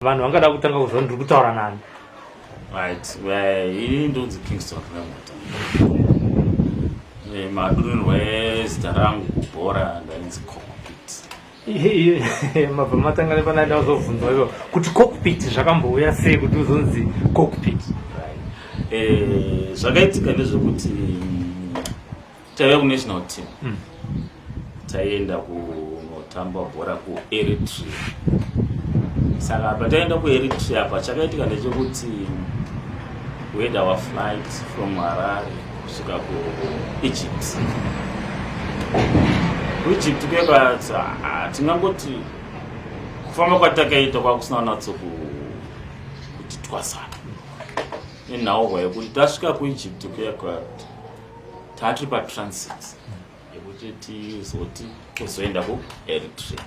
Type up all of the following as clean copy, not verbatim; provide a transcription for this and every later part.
Vanhu vangada kutanga kuzwa ndiri kutaura nani. Right, well, ini ndonzi Kingston Remota. Eh, madununurwa ezita rangu kubhora ndainzi cockpit. Mabva matanga nepana ndazobvunzwa ivo kuti cockpit zvakambouya sei kuti uzonzi cockpit. Right. Eh, zvakaitika ndezvekuti taive kunational team Taienda kunotamba bhora kuEritrea. Saka pataienda kuEritrea apa chakaitika ndechekuti we had our flight from Harare kusvika kuEgypt. KuEgypt kuye tingangoti kufamba kwatakaita kwakusina kunatso kuti twasana nenhaurwa yekuti tasvika kuEgypt kuya tatiri patransit yekuti tizoti tozoenda kuEritrea.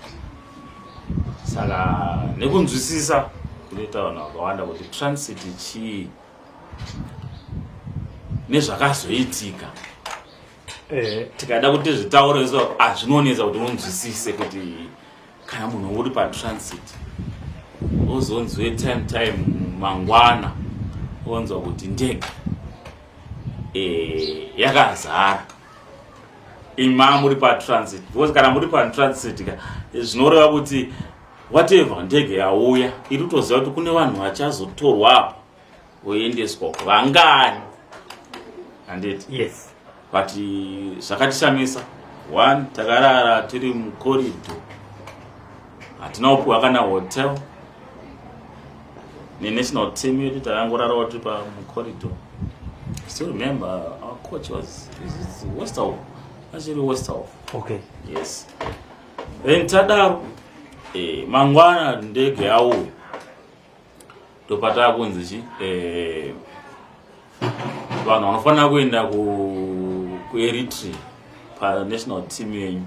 Saka nekunzwisisa kunoita vanhu vakawanda kuti transit chii nezvakazoitika, tikada kuti zvitaure so azvinonetsa kuti unzwisise kuti kana munhu uri patransit ozonzwe time time mangwana onzwa kuti ndege yakazara, ima muri patransit, because kana muri patransit ka zvinoreva kuti whatever ndege yauya iri kutoziva kuti kune vanhu vachazotorwa apo voendeswa vangani, handiti? Yes. But zvakatishamisa, one, takarara tiri mucorridor, hatina kupiwa kana hotel nenational team yedu, takangorarawo tiri pamucorridor. Still remember our coach was Westerhof, achiri Westerhof. Yes, then tadaro, mangwana ndege yauya, ndopataa kunzi chi vanhu vanofanira kuenda kuEritrea panational team yenyu,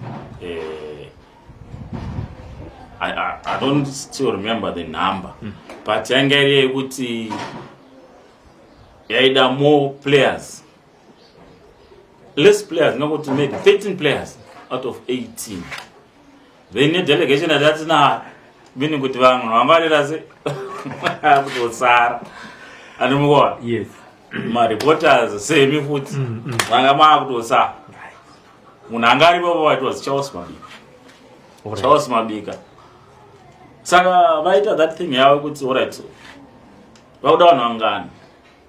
I don't still remember the number, but yanga iri yekuti yaida more players, less players, nokuti maybe 13 players out of 18. Then nedelegation yatatina, meaning kuti vanhu vangarira se kutosara, andimukuona? Yes. Mareporters semi futi vanga maakutosara. Munhu anga aripo it was Charles Mabika. Charles Mabika. Saka vaita that thing yavo kuti alright, vakuda vanhu vangani?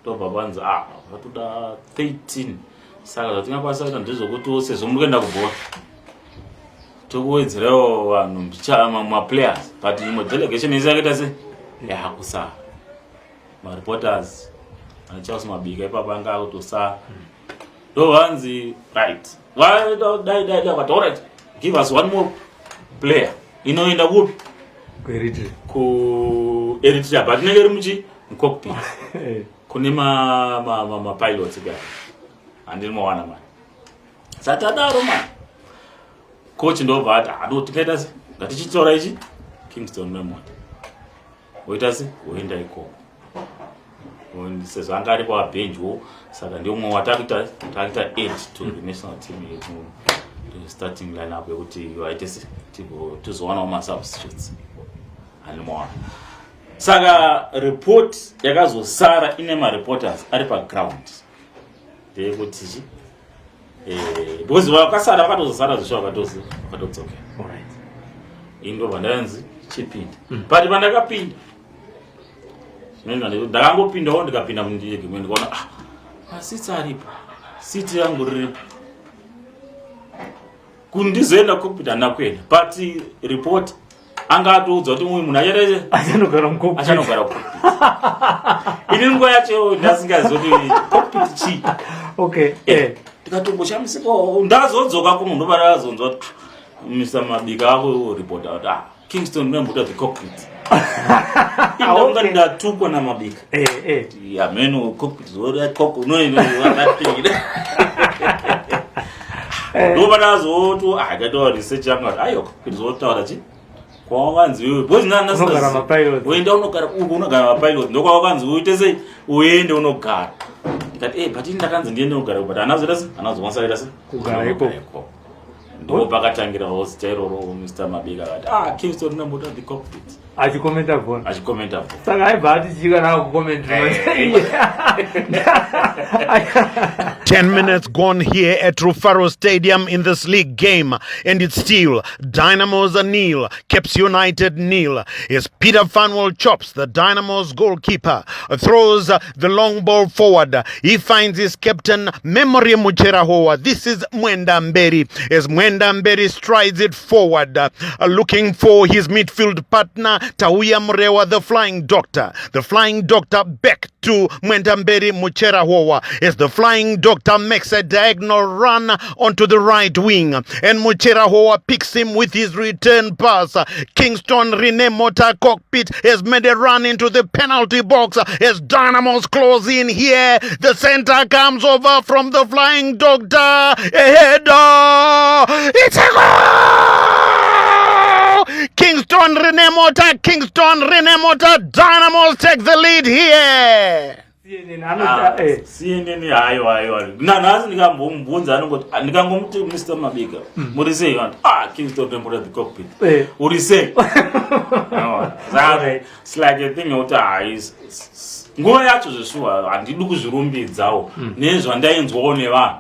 Tobva panzi, ah, vatoda 13. Saka zvatingakwanisa kuita ndezvekuti sezvo muri kuenda kubhora, tokuwedzerawo vanhu maplayers, but imwe delegation yese yakaita se yakusara. Mareporters ana Charles Mabika ipapo anga akutosara. Ndo vanzi right, dai dai dai, but alright, give us one more player inoenda kupi? KuEritrea. KuEritrea, but inenge iri muchi mucockpit kune mapilots ka, handiri mawana mani. Satadaro mani, coach ndobva ati, ado tikaita se ngatichitora ichi Kingston Memota, woita se woenda ikoko sezvo anga ari pabenchwo. Saka ndiyo mumwe watakuita takuita add to the national team yedu starting lineup yekuti vaite se tizowanawo masubstitutes, handimowana. Saka report yakazosara ine mareporters ari paground ndeyekuti chi because vakasara vakatozosara zvisho vakatodzokera. Indobva ndanzi chipinda, but pandakapinda ndakangopindawo, ndikapinda mundege mwe, ndikaona, ah, maseats aripo, seat yangu riripo. Kundizoenda cockpit handina kuenda, but report anga atoudzwa kuti uyu munhu achaita achanogara mucockpit. Achanogara cockpit. Ini nguva yacho ndasingazivi kuti cockpit chii. Ndikatomboshamisikawo. Ndazodzoka kuno, ndobva ndazonzwa kuti Mr Mabika akuripota kuti, ah, Kingston membuta the cockpit. Indakunga ndatukwa naMabika. Ameno cockpit zorakatira. Ndobva ndazoto, ah, ndatoa research yangu ati aiwa, cockpit zotaura chi kwawakanzi iwewe, because Unogara mapilot. Uenda unogara uku unogara mapilot, ndokwawakanzi uite sei, uende unogara. Ndikati, eh, but ini ndakanzi ndiende unogara, but anazoita se anazokwanisa kuita se Kugara ikoko. Ndipo pakatangirawo zita iroro. Mr Mabika akati, "Ah, Kingston Rinemota the cockpit." Achikomenta bhora. Achikomenta bhora. Saka aibva ati chii kana akukomenta? 10 minutes gone here at Rufaro Stadium in this league game, and it's still Dynamos nil, Caps United nil. As Peter Fanwell chops, the Dynamos goalkeeper, throws the long ball forward. He finds his captain, Memory Mucherahowa. This is Mwenda Mberi. As Mwenda Mberi strides it forward, looking for his midfield partner, Tauya Murewa, the Flying Doctor. The Flying Doctor back to Mwenda Mberi Mucherahowa as the Flying Doctor makes a diagonal run onto the right wing, and Mucherahowa picks him with his return pass. Kingston Rinemota cockpit has made a run into the penalty box as Dynamos close in here. The center comes over from the Flying Doctor. A header! It's a goal! Kingston Rinemota, Kingston Rinemota, Dynamos take the lead here. CNN anoti CNN, haiwa, haiwa, nanhasi ndikambomubvunza anongoti, ah, ndikangomuti, "Mr Mabika, muri sei?" Vanoti, "Ah, Kingston Rinemota the cockpit." Uri sei? Saka it's like a thing yekuti hai, nguva yacho zveshuwa handidi kuzvirumbidzawo nezvandainzwawo nevanhu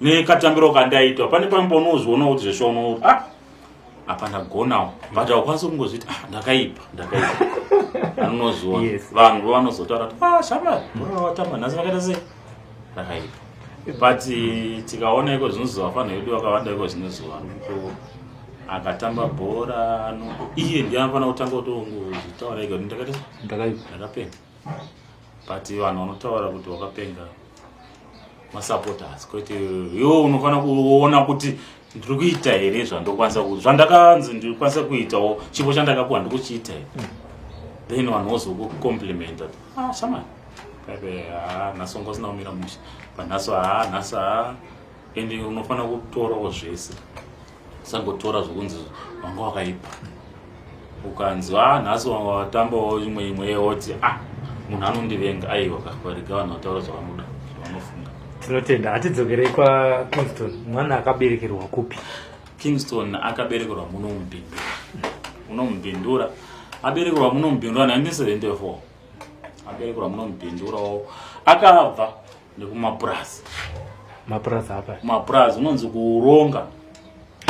nekatambiro kandaitwa. Pane pamwe paunozviona kuti zveshuwa uno, ah, apa ndagonawo, but haukwanisi kungozviti, "Ah, ndakaipa, ndakaipa." Anonozviona. Vanhu vanozotaura kuti, "Ah, shama, bhora watamba nhasi rakaita sei, rakaipa." But tikaona iko zvinozuva, vanhu vedu vakawanda iko zvinozuva arikuto akatamba bhora iye ndiye anofanira kutanga kutongozvitaura ega kuti ndakaita sei? Ndakaipa. Ndakapenga. But vanhu vanotaura kuti wakapenga masupporters, kwete iwo. Unofanira kuona kuti ndiri kuita here zvandokwanisa, zvandakanzi ndikwanisa kuitawo, chipo chandakapuwa ndikuchiita here. Then vanhu vozokucomplimenta, "Ah, shamani, pepe, ha, nhasi wanga usina kumira mushe panhasi, ha, nhasi, ha." Ende unofanira kutorawo zvese, usangotora zvokunzi wanga wakaipa. Ukanzi, "Ah, nhasi wanga watambawo imwe imwe," woti, "Ah, munhu anondivenga." Aiwa, kavarega vanhu vataura zvavanoda, zvavanofunga. Tinotenda. Hatidzokerei kwaKingston. Mwana akaberekerwa kupi? Kingston akaberekerwa muno muBindura, muno muBindura. Aberekerwa muno muBindura 1974. Aberekerwa muno muBindurawo. Akabva nekumapurazi. Mapurazi apa? Kumapurazi unonzi kuUronga.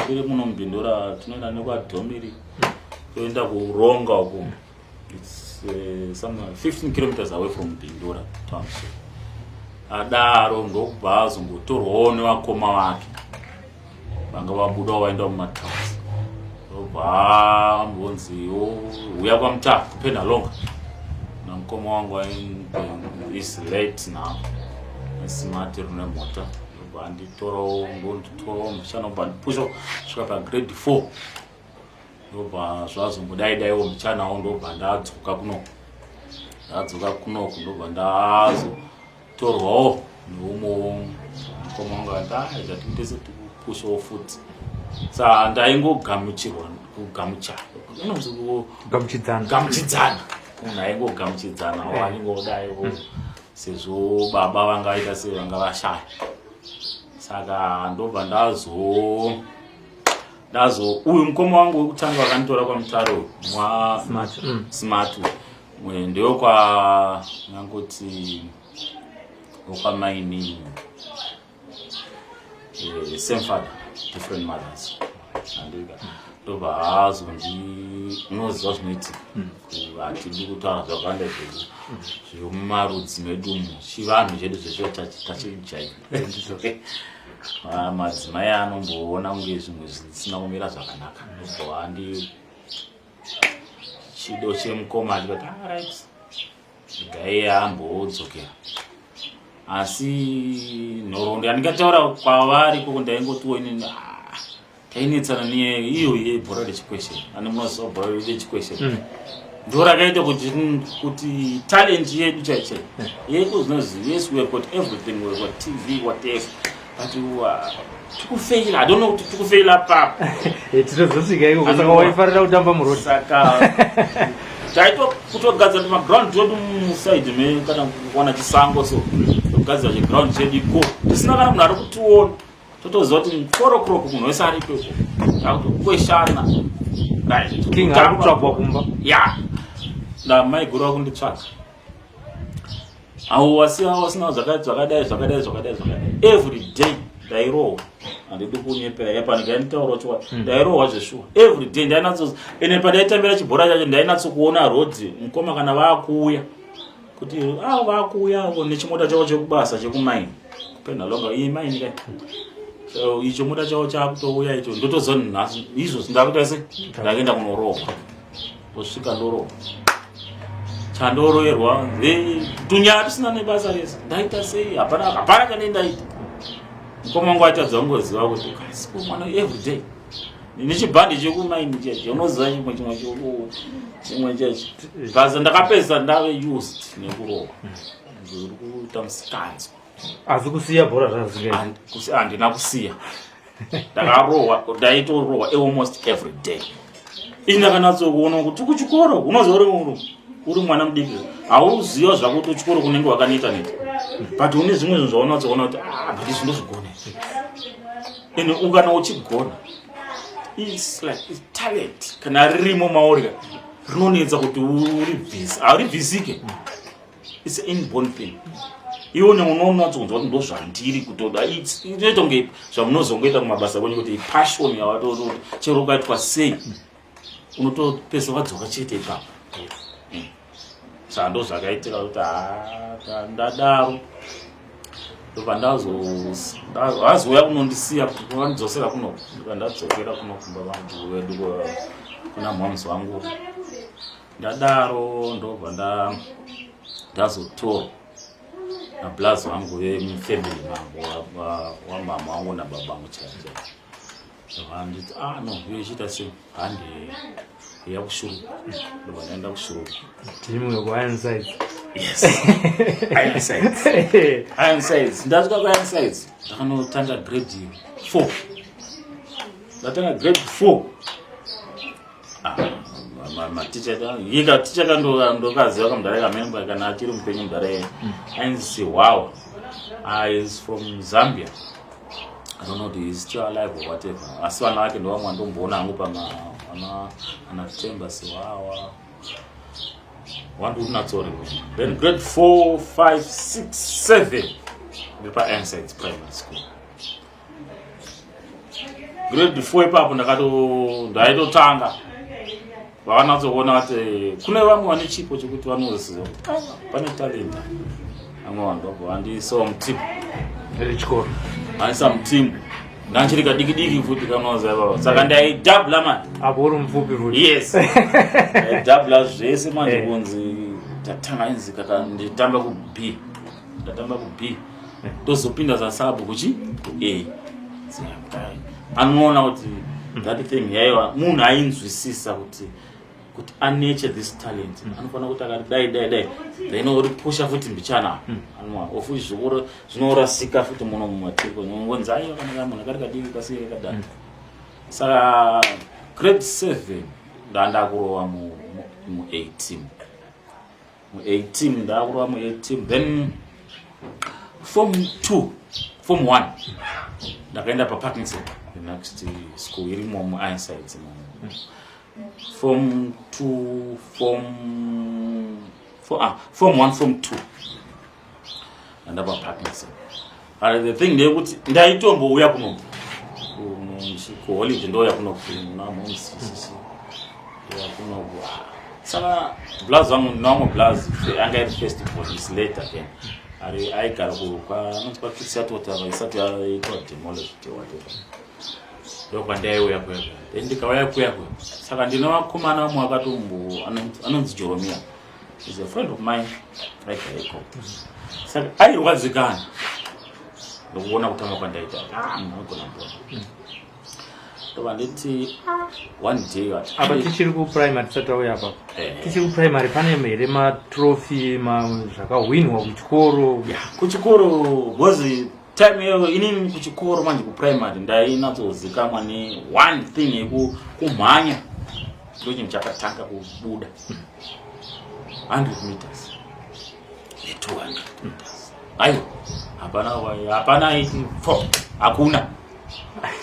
Tiri muno muBindura, tinoenda nekwaDhomiri, toenda kuUronga uku. It's some 15 kilometers away from Bindura township. Adaro ndokubva azongotorwawo nevakoma vake vanga vabudawo vaenda mumatowns, ndobva ambonziwo uya kwaMutare kuPenhalonga namukoma wangu is late now, Smart Rinemota. Ndobva anditorawo, ndonditorawo muchana, ndobva ndipusha kusvika pagrade 4. Ndobva zvazongodai daiwo muchanawo, ndobva ndadzoka kunoku. Ndadzoka kunoku, ndobva ndazotorwawo neumwewo mukoma wangu, ati, "Ah, zvatitese tikupushawo futi." Saa ndaingogamuchirwa, kugamucha inonzi Gamuchidzana. Gamuchidzana. Munhu aingogamuchidzanawo, aingodaiwo sezvo baba vanga vaita sei, vanga vashaya. Saka ndobva ndazo uyu mukoma wangu wekutanga vakanditora kwaMutare uyu, mwa Smart. Smart uyu ndeyokwa ngangoti wokwamainini, same father, different mothers. Andika ndobva azondi, unoziva zvinoitika, hatidi kutaura zvakawanda zvedu zvemumarudzi medu umu, chivanhu chedu zvesvo tachijaira. Madzimai anomboona kunge zvimwe zvisina kumira zvakanaka, ndobva andi chido chemukoma achikati, "Alright, regai ambodzokera." Asi nhoroondo yandingataura kwavari ikoko, ndaingotiwo inini, ah, tainetsana neiyo yebhora rechikweshe. Ane munoziva bhora rechikweshe ndo rakaita kuti talent yedu chai chai yedu zvinozi. Yes, we have got everything, we have got TV, whatever, but tikufeila. I don't know kuti tikufeila papo. Tinozosvika ikoko. Saka waifarira kutamba muroad? Saka taito kutogadzira tumaground twedu muside me kana kuwana chisango, so togadzira chiground chedu iko tisina kana munhu ari kutiona. Totoziva kuti 4 o'clock munhu wese aripo iko, takutokweshana. Right. King ari kutsvagwa kumba. Ya, ndamaiguru vakunditsvaga avo wasiya wasina zvakadai, zvakadai, zvakadai, zvakadai. Every day ndairohwa, handidi kunyepera yapanika nditaura chokwadi. Ndairohwa zveshuwa every day. Ndainatso ene pandaitambira chibhora chacho, ndainatso kuona rodhi mukoma kana vaakuuya kuti a vaakuuya avo nechimota chavo chekubasa chekumaini kuPenhalonga, iyi maini kai. So icho mota chavo chaakutouya icho, ndotoziva nhasi izvozvi ndakuita se ndakuenda kunorohwa. Ndosvika ndorohwa, chandoroerwa tunyaya tusina nebasa rese. Ndaita sei? Hapana, hapana chandei ndaita. Mukoma wangu aitadza kungoziva kuti kasi mwana everyday nechibhandi chekumaini cheche, unoziva chimwe chimwe cheche basa. Ndakapedzisa ndave used nekurohwa, uri kuita musikanzwa. Asi kusiya bhora zvazinge? Handina kusiya. Ndakarohwa, ndaitorohwa almost every day. Ini ndakanatsokuona kuti kuchikoro, unoziva uri mwana mudiki, hauziva zvako kuti kuchikoro kunenge wakaneta neta, but une zvimwe zvinhu zvaunatsoona kuti, ah, but izvi ndozvigona. Ende ukana uchigona, it's like, it's talent. Kana ririmo mauri ka, rinonetsa kuti uribvise, hauribvisike. It's an inborn thing. Iwone unonatsonzwa kuti ndozvandiri kutoda. Inoita kunge zvamunozongoita kumabasa kwenyu, kuti passion yawatoti chero ukaitwa sei unotopesa wadzoka chete ipapo. Saka ndo zvakaitika kuti ha, ndadaro ndobva ndazouya kunondisiya, vandidzosera kuno. Ndobva ndadzokera kuno kumba vangu vedu, kuna moms vangu. Ndadaro ndobva ndazotorwa nablazi vangu vemufamily mangu, wamama wangu nababa vangu chaicho. Vanditi, ah no, iwe chiita sei, hande yakuShurugwi. Ndobva ndaenda kuShurugwi. Timu yekuIronsides. Yes, Ironsides, Ironsides. Ndasvika kuIronsides, ndakanotanga grade 4. Ndatanga grade 4, maticha ika ticha kandokaziva kamudhara kamemba, kana achiri mupenyu mudhara iye, ainzi Sihwawa, is from Zambia. I don't know if he's still alive or whatever, asi vana vake ndovamwe vandomboona hangu pama ana Temba Sihwawa wandikunatsori. Then grade 4, 5, 6, 7 ndiri paIronsides Primary School. Grade 4 ipapo ndakato ndaitotanga vakanatsokuona kuti kune vamwe vane chipo chekuti vanoziva kuti, ah, pane talenta. Vamwe vanhu vabva vandiisawo mutimu. Rechikoro. Vandiisa mutimu, ndanchiri kadiki diki futi kanoza ivavo, saka ndaidhabhula mani. Apo uri mupfupi futi. Yes, ndaidhabhula zvese manje. Kunzi tatanga inzi kaka nditamba ku B, ndatamba ku B, tozopinda zasub kuchi ku A. Anoona kuti that thing yaiva munhu ainzwisisa kuti anurture this talent, anofanira kuti akati dai dai dai, then oripusha futi mbichana. Ofu zvinorasika futi muno mumatiko, ngonzi aiwa, kana munhu akari kadiki kasiye kakadai. Saka grade 7 ndandakurova mu A team, mu A team ndakurova mu A team. Then form 2, form 1 ndakaenda paParkinson, the next school irimo muIronsides imomo. Form 2, form for, ah, form 1, form 2 ndanda paParkinson. The thing ndeyekuti ndaitombouya kuno kuholiday, ndouya kuno kuna moms, ndouya kuno. Saka blaz vangu, ndinawamwe blaz anga iri first police later, then ari aigara anonzi kwaKitsatota, isati yaitwa demolished, whatever. Ndokwandaiuya kuya kuya, then ndikauya kuya kuya. Saka ndine vakomana vamwe vakatombo anonzi Jeromia, is a friend of mine, aigara ikoko. Saka airwadzikana ndokuona kutamba kwandaita. Ah, munhu anogona bhora. Ndobva nditi one day vati Apa tichiri kuprimary, tisati tauya apapo. Eh. Tichiri kuprimary, pane here matrophy zvakahwinwa kuchikoro? Ya, kuchikoro, because time iyoyo inini kuchikoro manje kuprimary ndainatsozikamwa ne one thing yekumhanya. Ndo chinhu chakatanga kubuda, 100 meters ne200 meters. Aiwa, hapana, hapana 84, hakuna.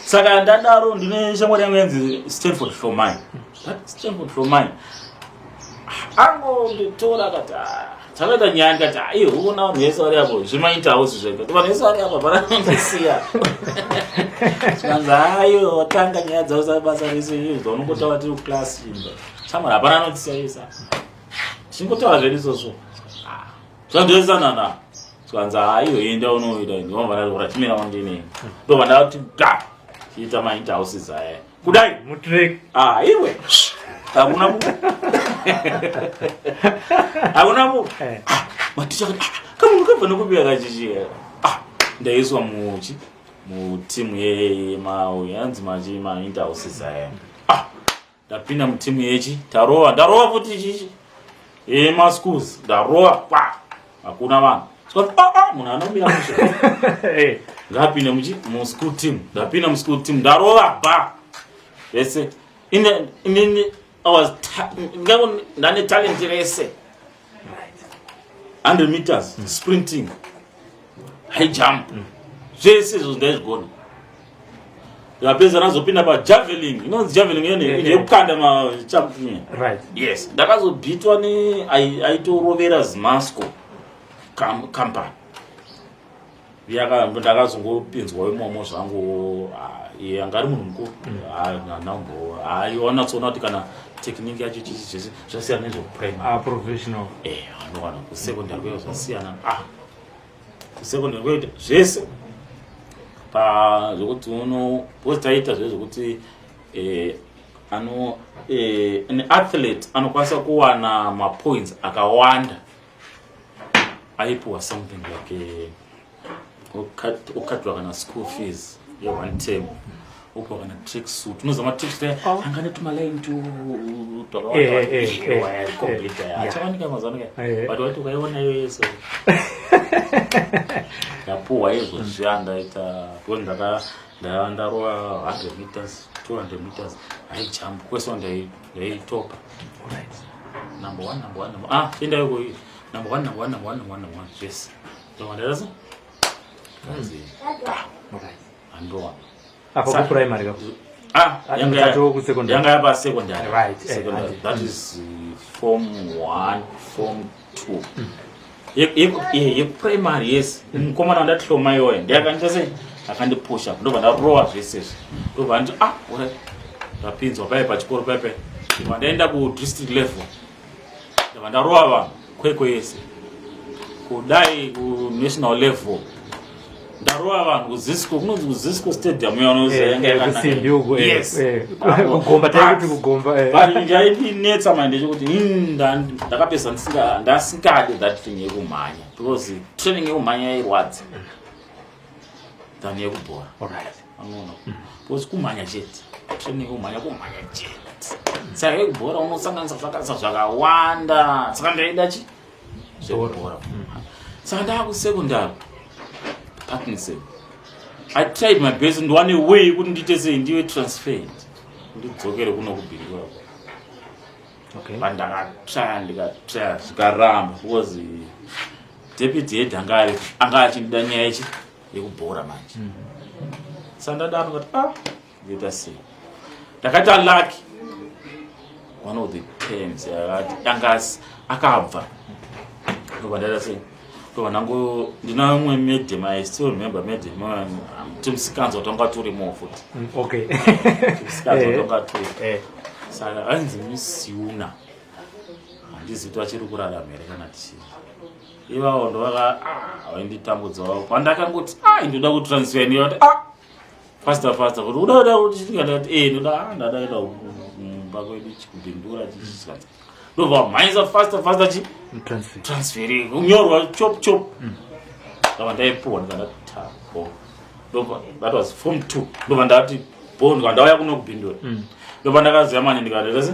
Saka ndadaro, ndine shamwari yangu yanzi Stanford Hlomai. Stanford Hlomai angonditora akati, "Ah, takaita nyaya." Ndikati, "Ah, iwe uona vanhu vese vari apo, zvimaita house zvega, vanhu vese vari apo, vanondisiya." Zvikanzi, "Ayo, watanga nyaya dzavo basa rese izvo zvaunongotaura tiri kuclass chimba shamwari, hapana anotisiya isa, tichingotaura zvedu izvozvo zvandoesanana." Zvikanzi, "Aiyo, enda unoita." Ndobva timira wandini, ndobva ndati ga chiita mainter houses aya kudai. Mutrack. Ah, iwe, hakuna mu, hakuna mu. Ah, maticha akati, "Ah, kamunhu kabva nekupi kachichi?" Ah, ndaiswa muchi mutimu yema yanzi machi mainter houses aya. Ah, ndapinda mutimu yechi, tarova, ndarova futi chichi yemaschools, ndarova kwa hakuna vanhu. Zvikati, "Ah, ah, munhu anomira mushe." Ngapinde muchi muschool team. Ndapinda muschool team, ndarova ba vese. Inini I was ndane talent rese, 100 meters sprinting, high jump, zvese izvo ndaizvigona. Ndikapedza, ndazopinda pajavelin, inonzi javelin yene yekukanda machampion. Yes, ndakazobhitwa ne aitorovera Zimasco company. Ndakazongopinzwa imomo zvangu. Ah, iye anga ari munhu mukuru. Handambo aiwanatsoona kuti kana technique yacho chichi zvese zvasiyana nezvekuprimary. Ah, professional. Eh, anowana kusecondary kweyo zvasiyana. Ah, kusecondary kweyo zvese pa zvokuti uno, because taita zve zvokuti ano an athlete anokwanisa kuwana mapoints akawanda aipiwa something like okatwa kana school fees ye-one term, opiwa kana track suit. Unoziva matrack suit anga netumalaini. Achawanika mazuva ano, but waiti ukaiona iyo yese ndapuhwa izvo zviya. Ndaita because ndarova 100 meters, 200 meters, high jump, kwese ndaitopa. Number one, number one, number, ah, endayo number one, number one, number one, number one, number one, zvese. Ndobva ndaita kanzi handowana. Apa kuprimary ka? Ah, Ah, yanga mukati wokusecondary. Yanga yapa secondary. Secondary. That is form 1, form 2. Yekuprimary, yes. Mukomana wandahloma iyoyo ndiyakandiita sei, akandipusha, ndobva ndarova zvese izvi. Ndobva nditi, "Ah, alright." Ndapinzwa paipe pachikoro paipe, ndobva ndaenda kudistrict level, ndobva ndarova vanhu kwekwe yese. Kudai kunational level ndarova vanhu kuZisco, kunonzi kuZisco Stadium. Kusimbi uko. Kugomba, taikuti kugomba. But chaindinetsa manje ndechekuti ini ndakapedza ndasingadi that thing yekumhanya, because training yekumhanya yairwadza than yekubhora. Anoona, because kumhanya chete, training yekumhanya, kumhanya chete. Saka yekubhora unosanganisa zvakanisa zvakawanda, saka ndaida chi zvekubhora. Saka ndaakusecondary Parkinson, I tried my best ndiwane way yekuti ndiite sei ndive transferred, ndidzokere kuno kuBindura. But ndakatraya, ndikatraya, zvikaramba, because deputy head anga ari anga achindida nyaya yechi yekubhora manje. Saka ndadaro ndikati, "Ah, ndoita sei?" Ndakaita lucky, one of the terms yakati anga akabva, ndobva ndaita sei, ndobva ndango ndina umwe madam, I still remember madam, timusikanzwa tanga turimo futi. Timusikanzwa tanga turi. Saka ainzi Miss Yuna, handizivi kuti vachiri kurarama here kana tichii. Ivavo ndovaka vainditambudzawo pandakangoti, "Ah, ndoda kutransfer." Ndikati, "Ah, faster, faster." Kuti uda kuti ndikati, "Eh, ndoda." "Ah, ndada kuenda kumba kwedu chikubindura." Chichikanzi ndobva wamhanyisa faster, faster chi Transfer. Transfer kunyorwa chop chop, ndabva ndaipuwa, ndikandati bo. Ndobva, that was form two, ndobva ndati bo, ndikava ndauya kuno kubindura. Ndobva ndakaziva manje, ndikati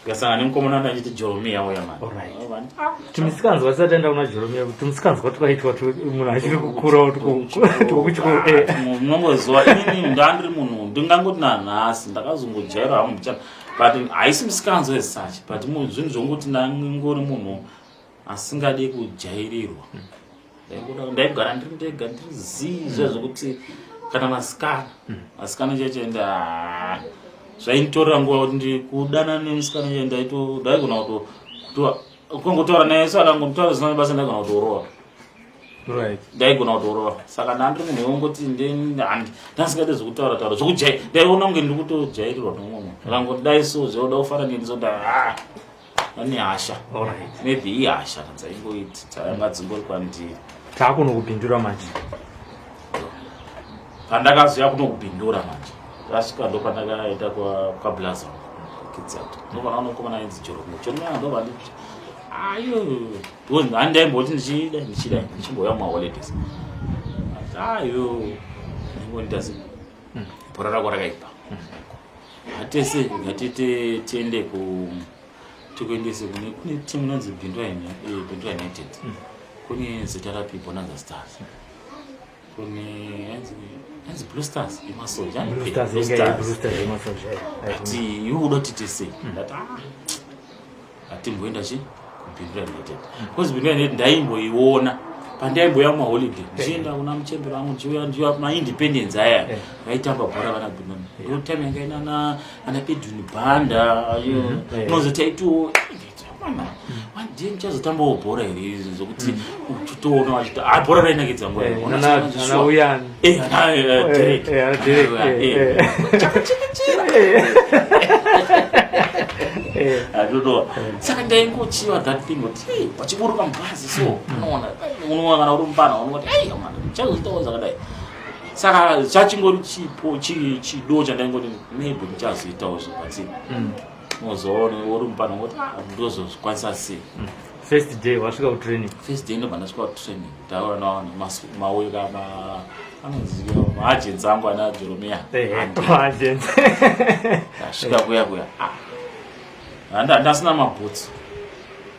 ndikasangana nemukomana ndachiti Jeromia uya mani. Timusikanzwa tisati taenda kuna Jeromia, timusikanzwa twaitwa munhu achiri kukurawo twokuchikoro. Munongoziva, inini ndandiri munhu ndingangoti nanhasi ndakazongojaira hangu mbichana, but haisi musikanzwa as such, but zvinhu zvongoti ndangori munhu asingadi kujairirwa. Ndaigara ndiri ndega, ndiri zii zviya zvokuti Kana vasikana, vasikana chaicho nda zvainditorera nguva kuti ndikudana nemusikana chai, ndaito ndaigona kuto kungotaura naye, so akangotaura zvisina basa ndaigona kutorova. Ndaigona kutorova. Saka ndandiri munhu wongoti ndasingade zvekutaura taura zvekujai. Ndaiona kunge ndiri kutojairirwa nomumwe munhu akangoti dai so zvaoda kufara neni, so nda ane hasha. Maybe ihasha dzaingoiti dzanga dzingori kwandiri. Taakunokubhindura manje. Pandakazoya kunokubhindura manje, ndasvika ndo pandakaita kwablaza kidzat, ndovana unokomana ainzi Joromia. Joromia ndobva nditi ayo, because handaimboti ndichida ndichida ndichimbouya mumaholidays. Ayo, ndingonita se bhora rako rakaipa, hatese ngatite tiende ku tikuendese kune team inonzi Bindura Bindura United, kune ZRP Bonanza Stars, kune yanzi Blue Stars yemasoja. Blue Stars, Blue inga Stars. Blue Stars yemasoja, Ati iwe uda kuti sei? Ndati ah, hatimboenda chi kuBindura United, because Bindura United ndaimboiona pandaimboya mumaholiday, ndichienda kuna muchembero wangu, ndichiuya ndichiuya maindependence aya. Vaitamba bhora vana Bindura, ndo time yanga ina ana Edwin Banda ayo. Unozo taitiwo mana one day muchazotambawo bhora here izvi, zvokuti uchitoona wachita ah, bhora rainakidza nguva iyo. Ana Uyani. Ana Derek. Ana Derek, Ana Uyani, Atotoa. Saka ndaingochiva that thing kuti hey, wachiburuka mubhazi so unoona, unoona kana uri mupana unoti hey, mwana chazoitawo zvakadai. Saka chachingori chipo chido chandaingoti maybe ndichazoitawo zvakati unozoona uri mupana ungoti ah, ndozozvikwanisa sei. First day wasvika kutraining. First day ndobva ndasvika kutraining, taura navanhu mauyo kama anonzi maagents angu ana Jeromia. Agents. Ndasvika kuya kuya, ah, ndasina maboots,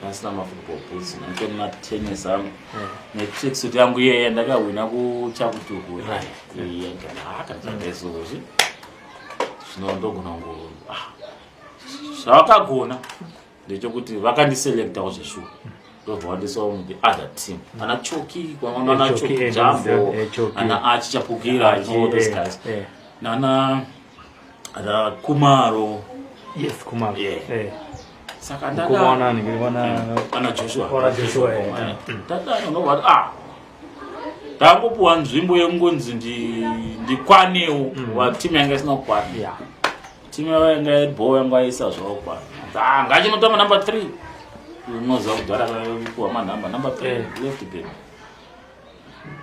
ndasina mafootball boots, ndanitori matennis angu netracksuit yangu iyeye ndakahwina kuchakutuku. Akazvaizvozvi zvino ndogona kungo ah, zvavakagona ndechekuti vakandiselectawo zveshuwa, ndobva vandisawo muthe other team, ana Choki, ana Choki, Choki Jambo, Choki. ana Achi Chapukira and all those Achi, guys, nana ana Kumaro. Yes, Kumaro. Saka Kumana ni wana ana Joshua. Wana Joshua, Tadano ndobva ah, ndangopuwa nzvimbo yekungonzi ndikwanewo wa timu yanga isina kukwana. Timu yavo yanga yebho yanga yaisa zvavo kwana. Ah, ngachinotamba number 3, unoziva kudhara kuwa manhamba number 3, left back.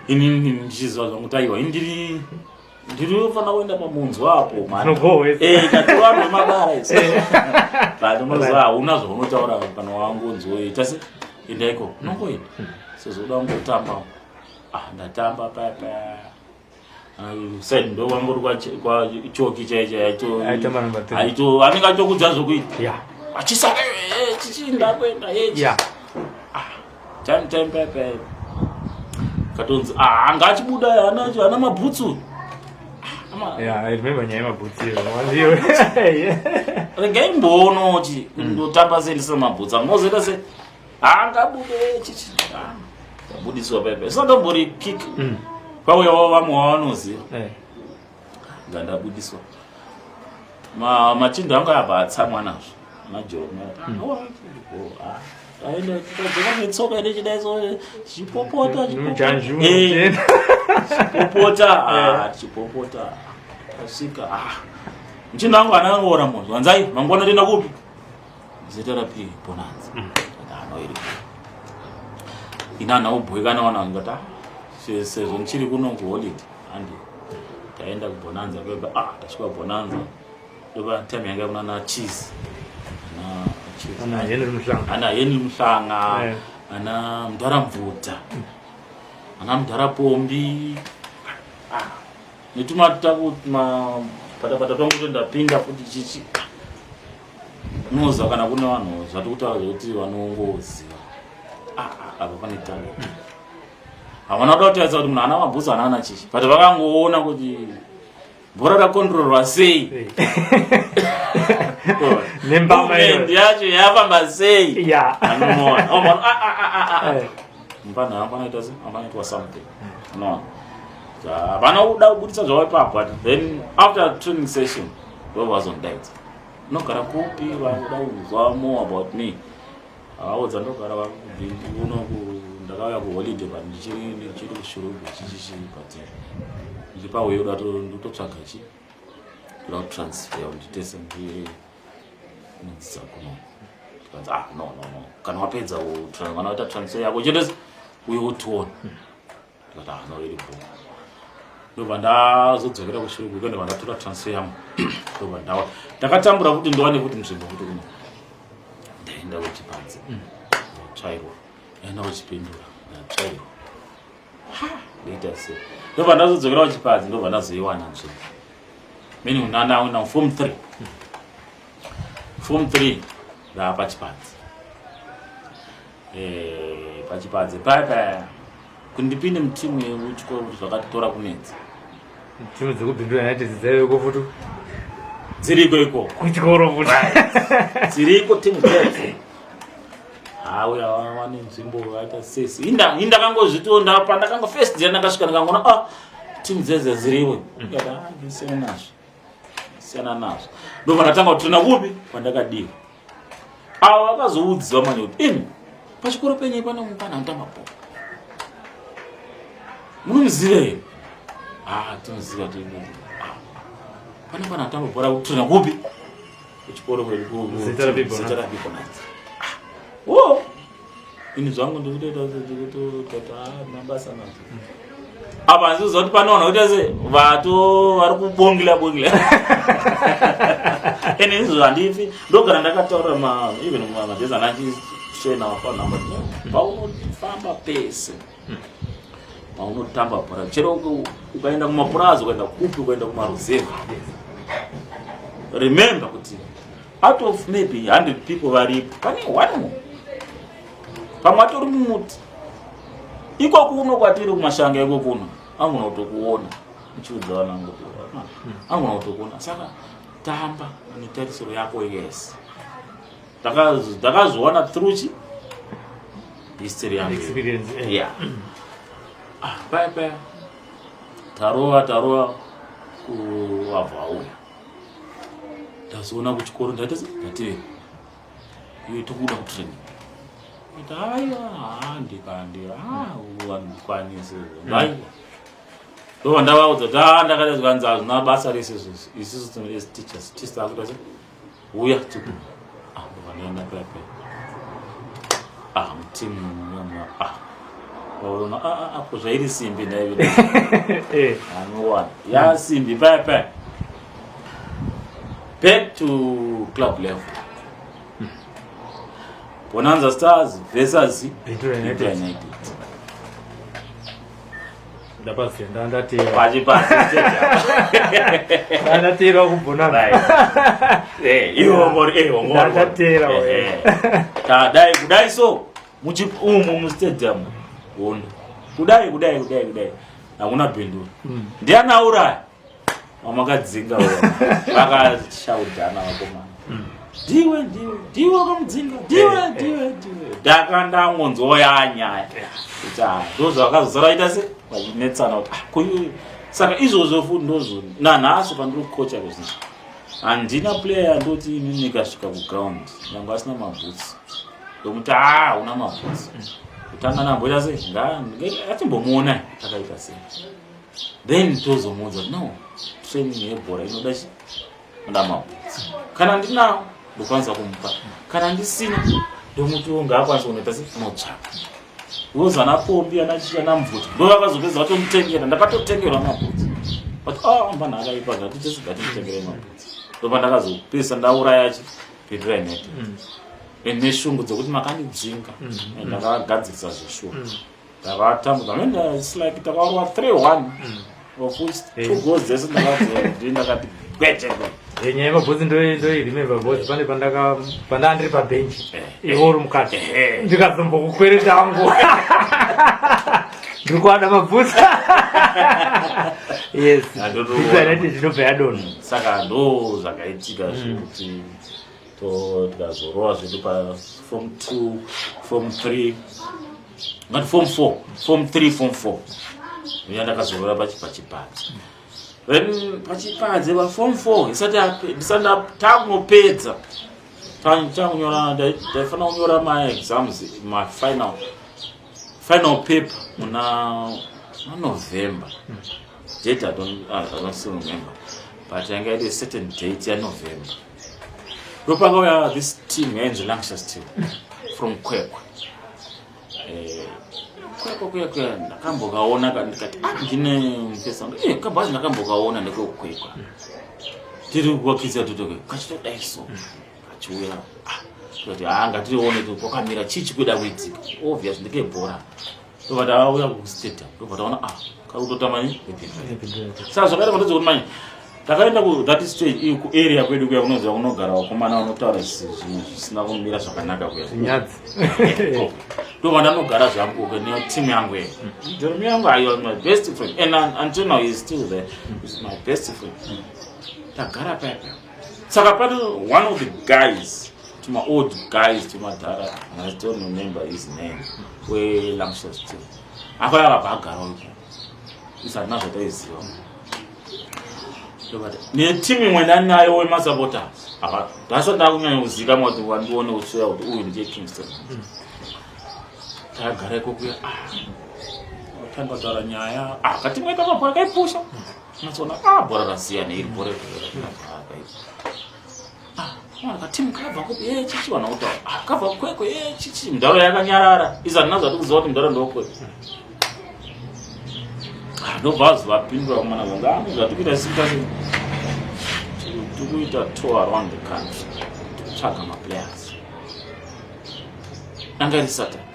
Inini ndichiziva zvangu kuti aiwa, ini ndiri kufanira kuenda pamunzwa apo. Zvinogohwesa. Katora mabara isi, but unoziva hauna zvaunotaura kana wangonzwoita se enda ikoko, unongoenda sezvo uda kungotamba. Ah, ndatamba paya paya side, ndo wangori kwachoki chai chai. Aitamba number 3. Aito anenge achitokudza zvokuita, achisaka chichi ndakuenda. Time time paya paya katonzi ah, anga achibuda ana ana mabhutsu. Ah, Yeah, I remember nyaya yemabhutsu iyo. Wanziyo. Regai mbono chi ndotamba sei ndisina mabhutsu angu? Mozoita se angabude chichi. Ah, ndabudiswa paya paya singatombori kick, pauyawo vamwe vavanoziva. Ngandabudiswa, machinda angu abva atsamwa nazvo, ana Jeromia. Aenda tikadzoka netsoka ine chidaiso, chipopota. Mujanju. Chipopota, ah, chipopota. Tasvika, ah, muchinda wangu ana angoona munhu wanzai, mangwana toenda kupi? ZRP Bonanza. Anoiri ina naubhoikana wana ngati ah, sezvo ndichiri kuno kuholiday handi taenda kubonanza kwega. Ah, tasvika kubonanza, ndopa time yanga kuna na Cheese, ana Cheese, Ana Henry Muhlanga. Ana Henry Muhlanga, ana Mudhara Mvuta, ana Mudhara Pombi. Ah, netumataku mapatapata twangu to ndapinda futi chichi. Unoziva kana kune vanhu zvati kutaura zvekuti vanongoziva, ah, ah, apa pane talent. Havana kuda kutaridza kuti munhu ana mabhutsu, ana ana chichi, but vakangoona kuti bhora rakontrolwa sei. Nembama iyo. Movement yacho yafamba sei. Anoona. Oh, man, ah, ah, ah, ah, ah. Mupana apanaita se apanaitwa something, unoona. Havana kuda kubudisa zvavo ipapo, but then after training session ndovazondaidza, "Unogara kupi? Vakuda kunzwa more about me." Avaudza, "Ndogara uno, ndakauya kuholiday, but ndichiri kuShurugwi, chichichi, but ndichipauye kuda ndototsvaga chi ndoda kutransfer nditese ndinodzidza kuno." Tikanzi, "Ah, no, no, no, kana wapedza, kana waita transfer yako chete, uye utiona." Ndikati, "Ah, no, iripo." Ndobva ndazodzokera kuShurugwi, ndobva ndatora transfer yangu, ndobva ndawa ndakatambura kuti ndiwane kuti nzvimbo kuti kuno. Ndaenda kuChipadze, ndatsvairwa. Ndaenda kuChipindura, ndatsvairwa. Ndoita sei? Ndobva ndazodzokera kuChipadze, ndobva ndazoiwana nzvimbo, meaning ndandaenda form 3. Form 3 ndaa paChipadze. PaChipadze paya paya, kuti ndipinde mutimu yekuchikoro, kuti zvakatitora kunetsa. Timu dzekuBindura United dzaiveko futi? Dziriko ikoko. Kuchikoro futi? Dziriko timu dzedzo. Hauya wane nzvimbo vaita sesi. Indakangozvitiwo pandakango first day ndakasvika, ndikangona, ah, timu dzedze dziriwe. Ndikati, "Ah, ndisiyana nazvo, siyana nazvo." Ndobva ndatanga kutraina kupi kwandakadiwa. Avo vakazoudziwa manje kuti, "Imi, pachikoro penyu pane mupana anotamba bhora, munomuziva here?" "Ah, tinoziva." "Ah, pane pana anotamba bhora, kutraina kupi?" "Kuchikoro kwedu." Zita raBibo. Zita raBibo Knights. O, ini zvangu ndikutoita ndikutoti mabasa nazvo apa, handiziva kuti pane vanhu vakuita se vato vari kubongila bongila. Ende izvo handifi, ndogara ndakataura even madhezi anachishena wapanhamba, paunofamba pese paunotamba bhora, chero ukaenda kumapurazi, ukaenda kupi, ukaenda kumaruzevha, remember kuti out of maybe 100 people varipo, pane one more, pamwe atori mumuti iko kuno kwatiri kumashanga iko kuno, angona kutokuona. Uchiudza vanangu, angona kutokuona. Saka tamba netarisiro yako. Yes, ndakazviona through chi history yangu. Experience, eh. Yeah. Ah, paya paya tarova tarova, kuwabva auya, ndazoona kuchikoro, ndaita ndati, "Iwe, tokuda kutraining." Ati, "Aiwa, handikandi, handikwanisi, aiwa." Ndobva ndavaudza kuti, "Ah," ndakati, zvikanzi, "Hazvina basa rese izvozvo, isusu tino as teachers tisu takuita se uya tiku." Ah, ndobva ndaenda paya paya. Ah, mutimu, ah, vaona, ah, ah, ko zvairi simbi ndaivi anowana ya simbi paya paya. Back to club level, Bonanza Stars versus Bindura United. Bindura United. Ndapasi ndandatera. PaChipadze. Ndandatera kuBonanza. Iwo ngori ngori. Ndandatera, Tadai kudai so umu mustadium, hondo kudai kudai kudai kudai, hakuna Bindura. Ndiani auraya wamakadzinga? Vakashaudhana vakomana, "Ndiwe, ndiwe, ndiwe wakamudzinga, ndiwe, ndiwe, ndiwe." Ndakandangonzwa yanyaya kuti, ah, ndozvakazosara vaita se vachinetsana kuti, ah, kuyu. Saka izvozvo futi ndozvo nanhasi pandiri kukocha kuzvinhu, handina player ndoti inini ikasvika kuground nyange asina mabhutsi, ndomuti, "A, hauna mabhutsi." Kutanga namboita sei, atimbomuona akaita sei, then tozomuudza kuti, "No, training yebhora inoda chi inoda mabhutsi." Kana ndinawo, ndokwanisa kumupa. Kana ndisina, ndomuti ngaakwanisa kunoita se unotsvaka, because ana Pombi, ana Chichi, ana Mvuti ndo vakazopedza vatomutengera. Ndakatotengerwa mabhutsi, but, ah, mbanhu akaipa, ngatitesi ngatimutengere mabhutsi. Ndopa ndakazopesa ndauraya chi Bindura United and neshungu dzekuti makandidzinga, and ndakagadzirisa zveshuwa. Ndakatambudza. I mean, it's like takarwa 3-1, of which two goals dzese ndakati gwete. Nyaya yemabhutsi ndoiremember, because pane pandaa ndiri pabhenji, iwe uri mukati, ndikazombokukwereta wangu, ndiri kuada mabhutsi. Yes. United inobva yadonha. Saka ndo zvakaitika zvekuti tikazorova zvedu paform 2, form 3, ngati form 4, form 3, form 4. Uya ndakazorora pachipadze. Then pachipadze paform 4 isati ndisati takunopedza takunyora, ndaifanira kunyora maexams, mafinal final paper muna November. Date I don't still remember, but yanga iri certain date yaNovember. Ndopakauya this team yainzi Lancashire Steel from Kwekwe. Kwekwe kwekwe ndakambokaona, ndikati, ah, ndine mufesa wangu, kabhazi ndakambokaona ndekweKwekwe, tiri kuwakidza totoke kachitodai so kachiuya. Ah, tikati, ha, ngatione kuti kwakamira chii chikuda kuitika. Obvious ndekebhora. Ndobva tauya kustadium, ndobva taona, ah, kakutotamba ni. Saka zvakaita matodza kuti manje takaenda kuthat stage, kuarea kwedu kuya kunoziva kunogara vakomana vanotaura zvinhu zvisina kumira zvakanaka kuya. Zvinyadzi. Ndobva ndanogara zvangu netimu yangu ye Jeremy yangu ayo, my best friend, and until now he is still there, is my best friend. Tagara paya paya. Saka pane one of the guys, tuma old guys, tumadhara, and I still remember his name, weLancashire Steel. Akauya akabva agara iko, isu hatina zvataiziva. Netimu imwe ndanayo wemasupporters, ndasati ndakunyanya kuzikamwa kuti wandione kusoya kuti uyu ndiye Kingston. Tagara ikokuya, tanga kutaura nyaya. Ah, katimwe kamabhora kaipusha, unazoona, ah, bhora rasiyana iri bhora. Katimu kabva kupi? E, chichi vana kutaura, ah, kabva Kwekwe. E, chichi mudharo yakanyarara, isu handina zvati kuziva kuti mudharo ndoKwekwe. Ndobva vapindura kumana vanga zvatikuita sita, tikuita tour around the country, tikutsvaga maplayers. Anga iri Saturday.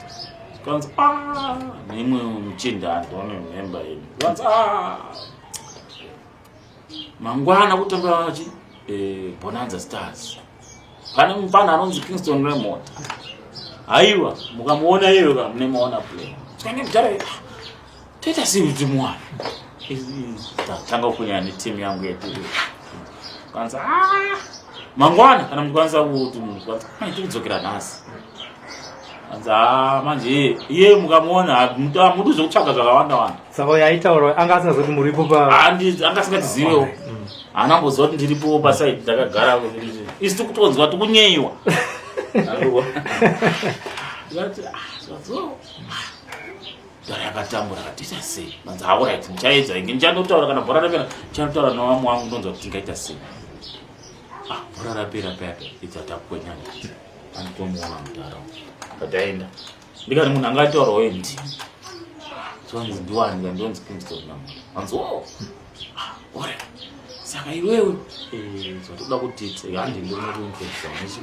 Kanzi, ah, neimwe muchinda, I don't remember him. Kanzi, ah, mangwana kutamba chi Bonanza Stars, pane mufana anonzi Kingston Remota. Haiwa, mukamuona iyoyo ka mune maona player. Tikaine mudhara, toita sei kuti muwana? Tanga kunyanya netimu yangu yedu. Kanzi, ah, mangwana kana mukwanisa kuti tikudzokera nhasi. Anzi, ah, manje iye mukamuona hamuti zvekutsvaga zvakawanda wanda. Saka uyo aitaura anga asingazoti muripo pa? Anga asingatizivewo, haana mboziva kuti ndiripo paside ndakagara. Isi tikutonzwa tikunyeyiwa. Ndikati, ah, dhara yakatambura, katiita sei? Manzi, alright, ndichaedza inge ndichanotaura kana bhora rapera, ndichanotaura nevamwe vangu, ndonzwa kuti tingaita sei. Ah, bhora rapera paya paya idza takwenya, ndati anditomuona mudhara. Kataenda, ndikati, munhu angataurawo ndi zvanzi ndiwani? Ndonzi Kingston Namota. Anzi, oh, alright, saka iwewe zvatoda kuti handi ndinokuintrodusa nechi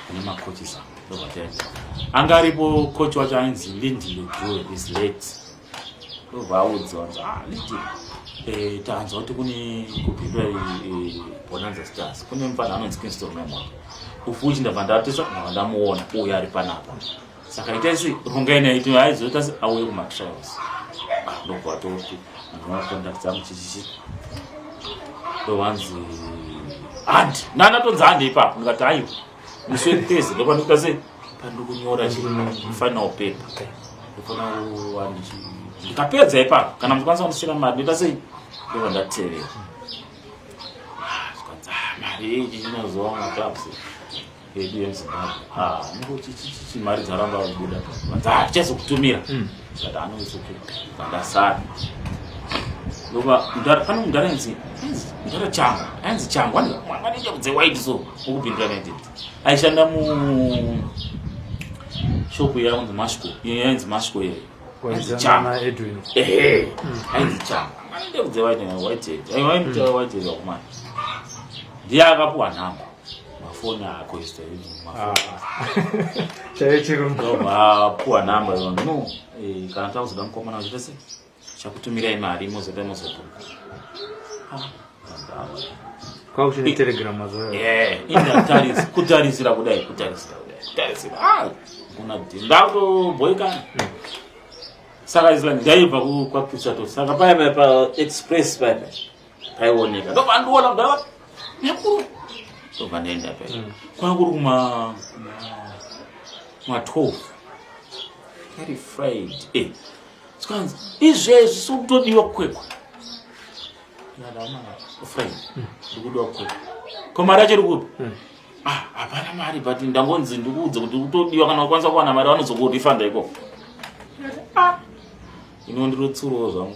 kune macoaches angu. Ndobva taenda. Anga aripo coach wacho ainzi Lindile Due, is late. Ndobva audzwa, anzi, ah, Lindile, tanzwa kuti kune kupindura Bonanza Stars kune mufana anonzi Kingston Namota ufuchi. Ndabva ndatisa, ndabva ndamuona uyo ari panapa. Saka itai sei, rongai naiti aizoita se auye kumatrials. Ah, ndobva toti macontact dzangu chichichi. Ndovanzi handi, ndandatonzi handi ipapo. Ndikati, aiwa, musi weThursday ndopandikuita sei, pandikunyora final paper, ndofana kuva ndikapedza ipapo. Kana muchikwanisa kundisvira mari, ndoita sei? Ndobva ndatevera. Zvikanzi, ah, mari ichi chinozova maclubs edu emuZimbabwe, ah, chichichichi mari dzaramba kubuda. Vanzi, ah, tichazokutumira. Ndikati, anoisoke. Ndasara. Ndobva pane mudhara ainzi mudhara Changu, ainzi Changu, anenge dzewhite so, ukupindura United, aishanda mu shopu yainzi Mashco, yainzi Mashco iyeyo. Ainzi Changu. Waidzana Edwin. Ehe, ainzi Changu, anenge dzewhite, white head, white head wakumana. Ndiye akapuwa nhamba, mafoni ako Ah. Chaiyo chirungu. Apuwa nhamba, no, kana takuzoda mukomana uchiita sei, chakutumirai mari, mozoda mozobuka. Kwakuchine Telegram mazuva ayo. Indatarisa, kutarisira kudai, kutarisira kudai, kutarisira, ah, kuna ndakutoboikana. Saka island ndaibva kwaKisato, saka paya paya paExpress paya paya paioneka. Ndobva ndiona kudara nekuru, ndobva ndaenda paya. Kwanga kuri kuma 12, ari Friday. Zvikanzi izvezvi sikutodiwa kukwekwe. Friday ndikudiwa kukwekwe. Ko mari yacho iri kupi? Ah, hapana mari, but ndangonzi ndikuudze kuti kutodiwa, kana ukwanisa kuwana mari vanozokurifanda ikoko. Ah, ino ndirotsurawo zvangu.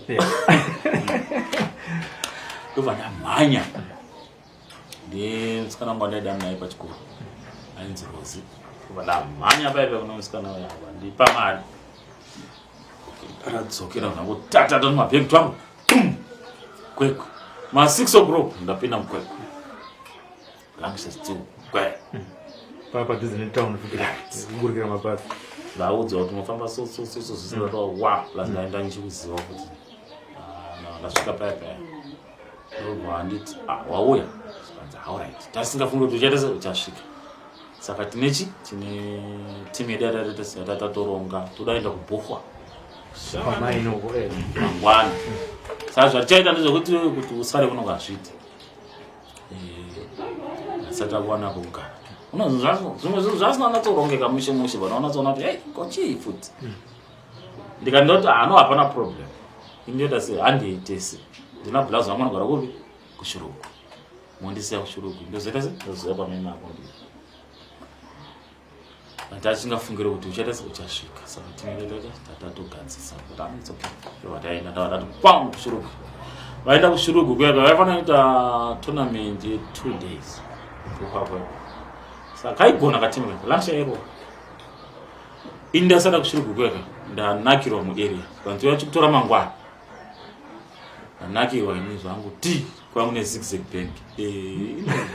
Ndobva ndamhanya ndimusikana wangu wandaida naye pachikoro ainzi Rozi. Ndobva ndamhanya paipa kuna musikana uya, ndipa mari, radzokera zvangu tatata mabhegi twangu tum Kwekwe ma 6 o'clock ndapinda muKwekwe, Lancashire Steel kwe. Paa padhuze netown futi, kuburikira mabhasi. Ndaudzwa kuti unofamba so so so so, zvisingatoa wa plus ndaenda ndichikuziva kuti ah, ndasvika paya paya, ndobva handiti, "Ah, wauya." Zvikanzi, "Alright, tasingafungi kuti uchaita se uchasvika." Saka tinechi tine timu yedu yatatoronga, todaenda kuBhuhwa pamainoko. Mangwana. Saka zvatichaita ndezvekuti kuti usare kuno kazviti asati akuwana kugara, zvimwe zvinhu zvasina natsorongeka mushe mushe, vanoonatsoona kuti, "Ei, ko chii futi?" Ndikandoti, "Ano, hapana problem, indoita se handiitese, ndina bhulazi vangu anogara kupi, kuShurugwi, mondisiya kuShurugwi, ndozoita se ndozoya pamene apo." Ndachingafungire kuti uchaita se uchasvika, saka tinenge tatogadzisa kuti ah, it's okay. Ndobva taenda, ndava ndati pam kuShurugwi. Vaenda kuShurugwi kuya, vaifanira kuita tournament ye2 days kuHwakwe. Saka kaigona katimu kako Lancashire yairova. Ini ndasada kuShurugwi kuyaka, ndanakirwa muarea, vanzi vachikutora mangwana. Ndanakirwa ini zvangu ti kwangu neZigzag Bank,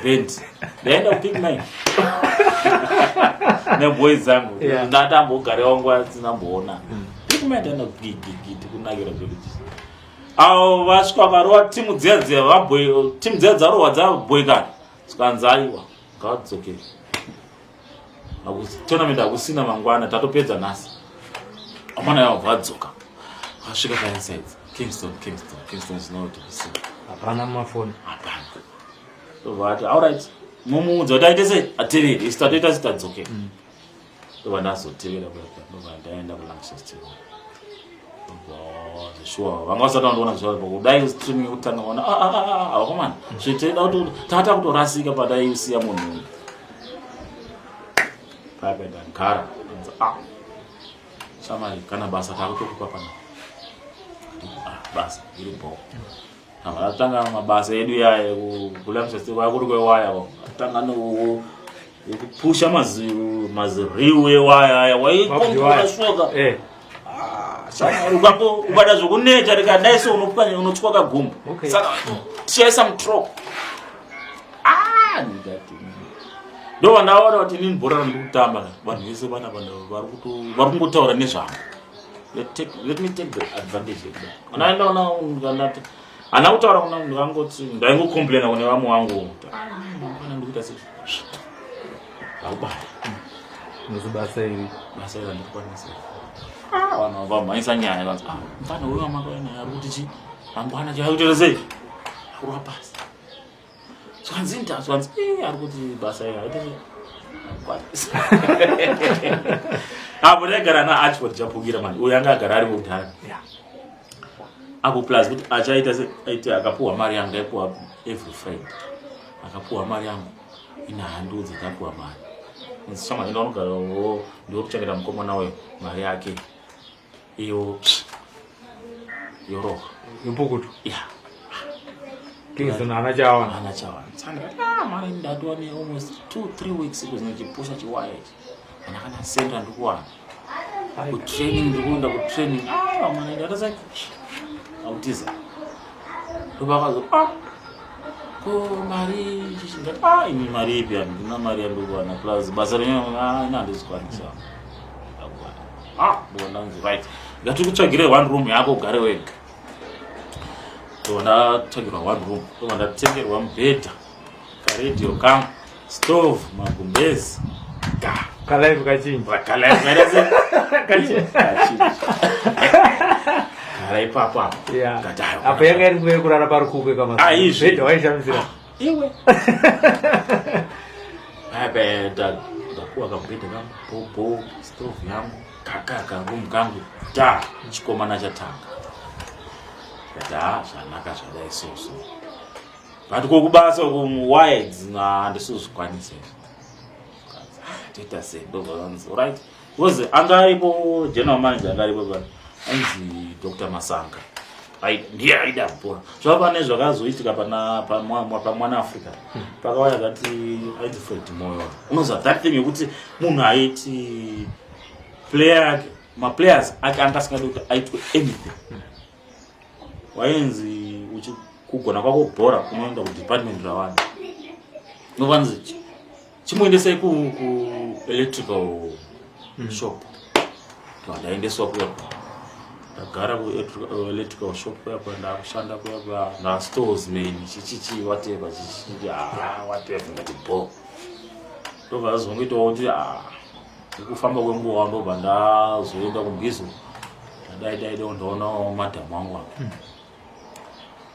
band, ndaenda kuPick Nine neboys dzangu. Ndatambogarewa nguva tinamboona Pick Nine, taenda gigigiti kunakira zvedu. Avo vasvika vakarova timu dziya dziya, timu dziya dzarohwa, dzabhoikana. Zvikanzi, "Aiwa, ngavadzokere, tournament hakusina mangwana, tatopedza nhasi." Amana yavo vadzoka, vasvika painside Kingston, Kingston, Kingston is not to be seen. Hapana mumafoni. Hapana. Ndobva ati, "Alright, mumuudza kuti aite sei, atevere, isu tatoita sitadzokera." Ndobva ndazotevera kuya, ndobva ndaenda kuLancashire Steel. Sure, vanga vasati vandiona zva kudai streaming yekutanga vaona, "Ah, ah, ah, ah, vakomana, zvitoida kuti tata kutorasika pataisiya munhu uyu." Paipa ndagara, ah, shamari, kana basa takutokupa pana. Ah, basa iri bho. Atanga mabasa edu yaya kuLancashire, kwakuri kwewaya, atanga nekupusha maziriu ewaya aya, waikontrola shoka. Shamwari, ukada zvokuneta rikadai so unopwanya, unotyoka kagumbo. Saka tichaisa mutruck. Ah, ndikati ndo vandaona kuti inini bhora randiri kutamba, vanhu vese vana vanhu vari kungotaura nezvangu. Let me take the advantage yekuda andaendaona hana kutaura kuna ndikangoti ndaingocomplaina kune vamwe vangu, "Ah, mangwana ndikuita sei, ndakubaya." Nozi basa iri. Basa iri handikwanisa. Ah, vanhu vamhanyisa nyaya, vanzi, "Ah, mufana uyu wamakaenda ari kuti chi mangwana chakutoita sei, akurwa pasi." Zvanzi nda zvanzi, "Eh, ari kuti basa iri haite sei, handikwanisa." Apo ndaigara naArchford Chapukira mani, uyu anga agara ari kudhara. Apo plus kuti achaita se aiti akapuhwa mari yangu, ndaipuhwa every Friday, akapuhwa mari yangu, ina handiudze tapuhwa mari. Shamwari, enda unogara ndiwe kuchengeta mukomana uyo, mari yake iyo yorohwa. Yopukutu. Ya. Kingston haana chawana. Haana chawana. Saka ndikati, "Ah, mari ndatiwa ne almost 2-3 weeks iko zinochipusha chiwaya ichi, ana kana senda ndikuwana kutraining, ndikuenda kutraining. Ah, mwana, ndatasai autiza." Ndobakazo, "Ah, ko mari chichi?" Ndati, "Ah, ini mari ipi? Handina mari yandikuwana, plus basa renyu, ah, ini handizikwanisa." Ah, ndondanzi, "Right, ngati kutsvagire one room yako ugare wega." Ndobva ndatsvagirwa one room, ndobva ndatengerwa mubhedha, karedhiyo kangu, stove, magumbezi. Kalife kachinji. Kachinji gara ipapo apo. Ngati, "Aiwa, Apo yanga iri nguva yekurara parukukwe. Ah, izvi. Kamabhedha waishamisira. Iwe paya ndakuwa kamubhedha kangu bobo, stove yangu. Kaka kangu ta chikomana chatanga. Ndikati ha, zvanaka zvadai so so. But kokubasa uku, waya idzi handisizvikwanisa izvi. Toita sei? Ndobva vanzi right, because anga aripo general manager, anga aripo pa ainzi Dr Masanga. Ndiye aida bhora. Zvava pane zvakazoitika pana pamwana Africa, pakauya akati ainzi Fred Moyo. Unoziva that thing yekuti munhu aiti player yake, maplayers ake anga asingadi kuti aitwe anything. Wainzi kugona kwako bhora unoenda kudepartment rawani, novanzi chimuendesai kuelectrical shop. Ndaendeswa kuya, ndagara kuelectrical shop kuya, kwa ndakushanda kuya kwa nastoresman, chichichi, whatever, chichichi, ah, whatever. Ndati bo, ndobva azongoitawo kuti ah, nekufamba kwenguva ndobva ndazoenda kuMbizo. Tadai dai dai, ndaonawo madhamu angu apa,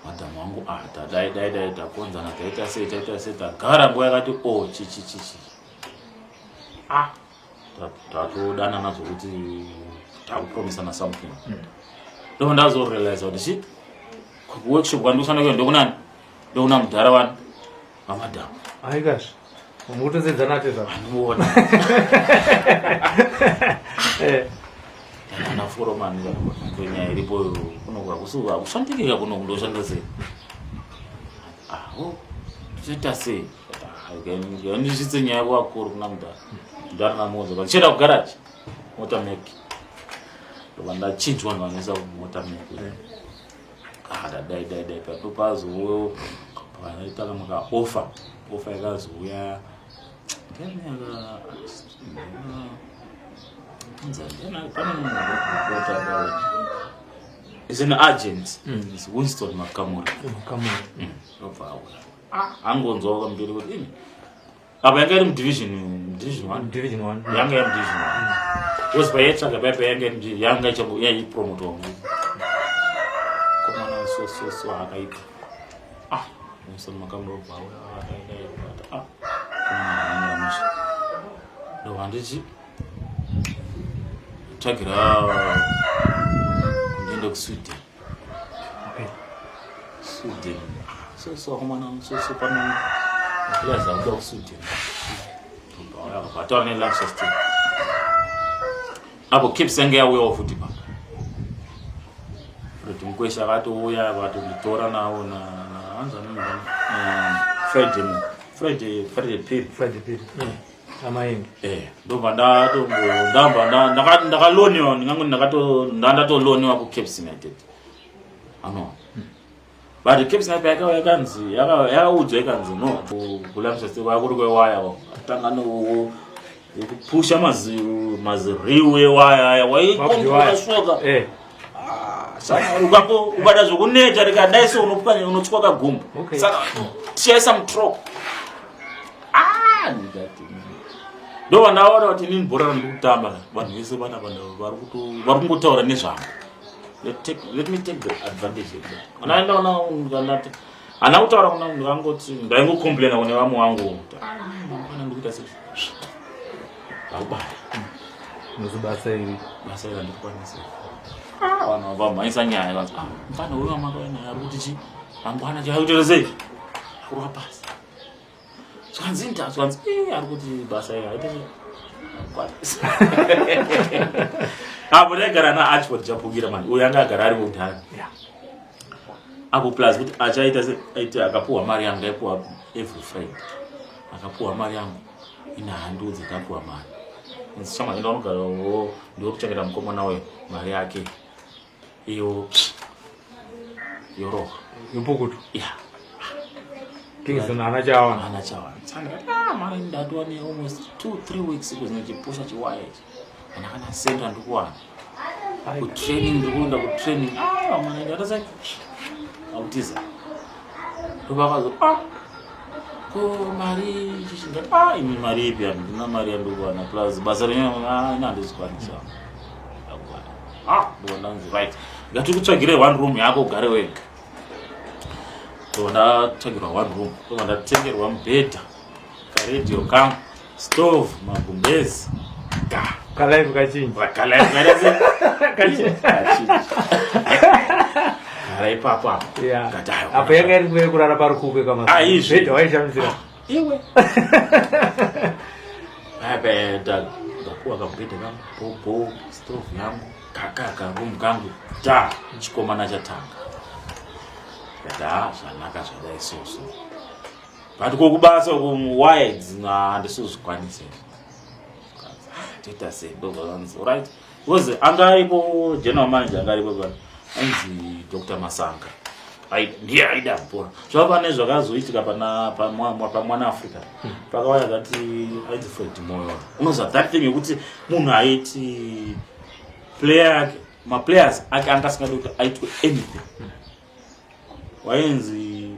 madhamu angu. Ah, tadai dai dai, takonzana, taita sei, taita sei, tagara nguva yakati o chichi chichi. Ah, tatodanana zvokuti takupromisana something. Ndobva ndazorealiza kuti chi workshop kwandikushanda kuyo ndokunani, ndokuna mudhara wani vamadhamu. Aikazve mukutosedzana ati zvako. Anoona ana foromani kwenyaya iripo kuno hakushandikika kuno, kundoshanda sei? Aho, toita sei? Ndisvitse nyaya kuvakuru kuna mudhara. Mudhara namuudza kuti chienda kugaraji motor mech. Ndobva ndachinjwa, ndvanisa kumotor mech. Ah, dai dai dai, papo pazo pakaita kamwe kaoffer, offer yakazouya. Ndiani aka ndiani? Pane munhu akapota, is an agent, is Winston Makamura. Makamura. Obva auya, angonzwawo kamberi kuti ini apa yanga iri mudivision, division one. Division one. Yanga iri mudivision one because payaitsvaga paipa yanga iri yanga ichango yaipromotwa komana. So so so akaipa. Ah, Winston Makamura obva auya. Ah, komana musha, ndobva ndichi tsvagira ndiende kuSweden. Sweden, so so akomana, so so pano maplayers akuda kuSweden. Vataura neLancaster apo Caps yange yauyawo futi pa Fred Mukwesha, akatouya akatonditora nawo naanzani, Friday, Friday Piri. Friday Piri amaingi. Eh, ndobva ndatombo ndamba ndakaloniwa, ndingango ndakato ndandatoloniwa kuCaps United ano. But Caps United yakauya yakanzi yakaudzwa ikanzi no, kuLancaster vakuri kwewaya tanga no kupusha maziriu ewaya aya waikontrola shoka. Saka ukapo ukada zvokuneta rikadai so unopwanya, unotyoka kagumbo. Saka tichaisa mutrok. Ah, ndikati ndobva ndaona kuti inini bhora randiri kutamba, vanhu vese vana vanhu vari kungotaura nezvangu. Let me take the advantage of that. Kana ndaona ndati hana kutaura kuna ndikangoti ndaingocomplaina kune vamwe vangu kuti, "Ah, mangwana ndikuita sei, ndakubaya." Nozi basa iri. Basa iri handikwanisi. Vanhu vamhanyisa nyaya, vanzi, "Ah, mufana uyu wamakauya naye ari kuti chi mangwana chakuitira sei, akurwa basa." Zvanzi nda zvanzi, "Eh, ari kuti basa iri haite kwanisa." Apo ndaigara naArchford Chapukira mani, uyu anga agara ari mudhara apo, plus kuti achaita se aiti akapuhwa mari yangu, ndaipuhwa every Friday. Akapuhwa mari yangu, ine handiudze ndapuhwa mari. Chama enda unogara ndiwo kuchengeta mukomana uyo, mari yake iyo yorohwa. Yopukutu. Ya. Kingston haana chawana. Haana chawana. Saka mari ndatova ne almost 2-3 weeks kuzinachipusha chiwaya ichi, hana kana senta ndikuwana. Kutraining, ndikuenda kutraining. Ah, mwana ndatasai akutiza, ndovakazo, ah, ko mari chichi? Ndati, ah, imi mari ipi? Handina mari yandikuwana, plus basa renyu, ah, ina handizikwanisa. Ah, ndobva ndanzi right, ngatikutsvagire one room yako ugare wega. Ndobva ndatsvagirwa one room, ndobva ndatengerwa mubhedha, karedhiyo kangu, stove, magumbezi ga. Kalife kachinji. Kalife kachinji. Gara ipapo apo. Yeah. Apo yanga iri nguva yekurara parukukwe kama. Ah, izvi. Bhedha waishamisira. Iwe. Baba ndapuwa kamubhedha kangu popo stove yangu kaka karoom kangu ta chikomana chatanga. Ndati zvanaka zvadai so so. But kokubasa uku waya idzi handisozvikwanisa izvi. Toita sei ndozvakanzi right because anga aripo general manager anga aripo pa ainzi Dr Masanga ndiye aida bhora zvava pane zvakazoitika pana pamwana Africa pakauya kati ainzi Fred Moyo unoziva that thing yekuti munhu aiti player yake maplayers ake anga asingadi kuti aitwe anything wainzi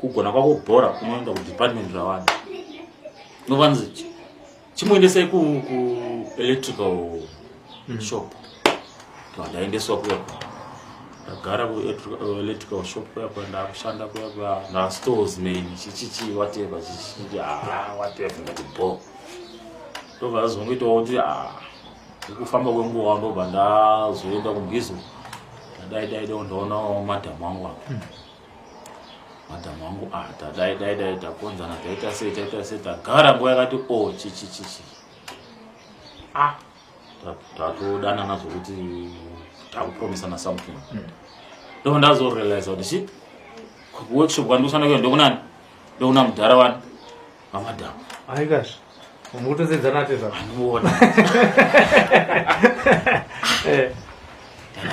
kugona kwako bhora unoenda kudepartment rawada novanzi chimuendesai kuelectrical shop. Ndaendeswa kuya, ndagara kuelectrical shop kuya kuya, ndakushanda kuya kuya ndastoresman, chichichi, whatever, chichichi, ah, whatever. Ndati bo ndobva azongoitawo kuti ah, nekufamba kwenguva ndobva ndazoenda kuMbizo. Ndadai dai dai ndaonawo madhamu wangu apa, madhamu wangu ah, tadai dai dai takonzana, taita sei, taita sei, tagara nguva yakati o oh, chichi chichi, ah, tatodanana zvokuti takupromisana something. Ndobva ndazorealiza kuti chi workshop kwandikushanda kuyo ndokunani, ndokuna mudhara wani vamadhamu. Aikazve mukutosedzana tezva. Andiona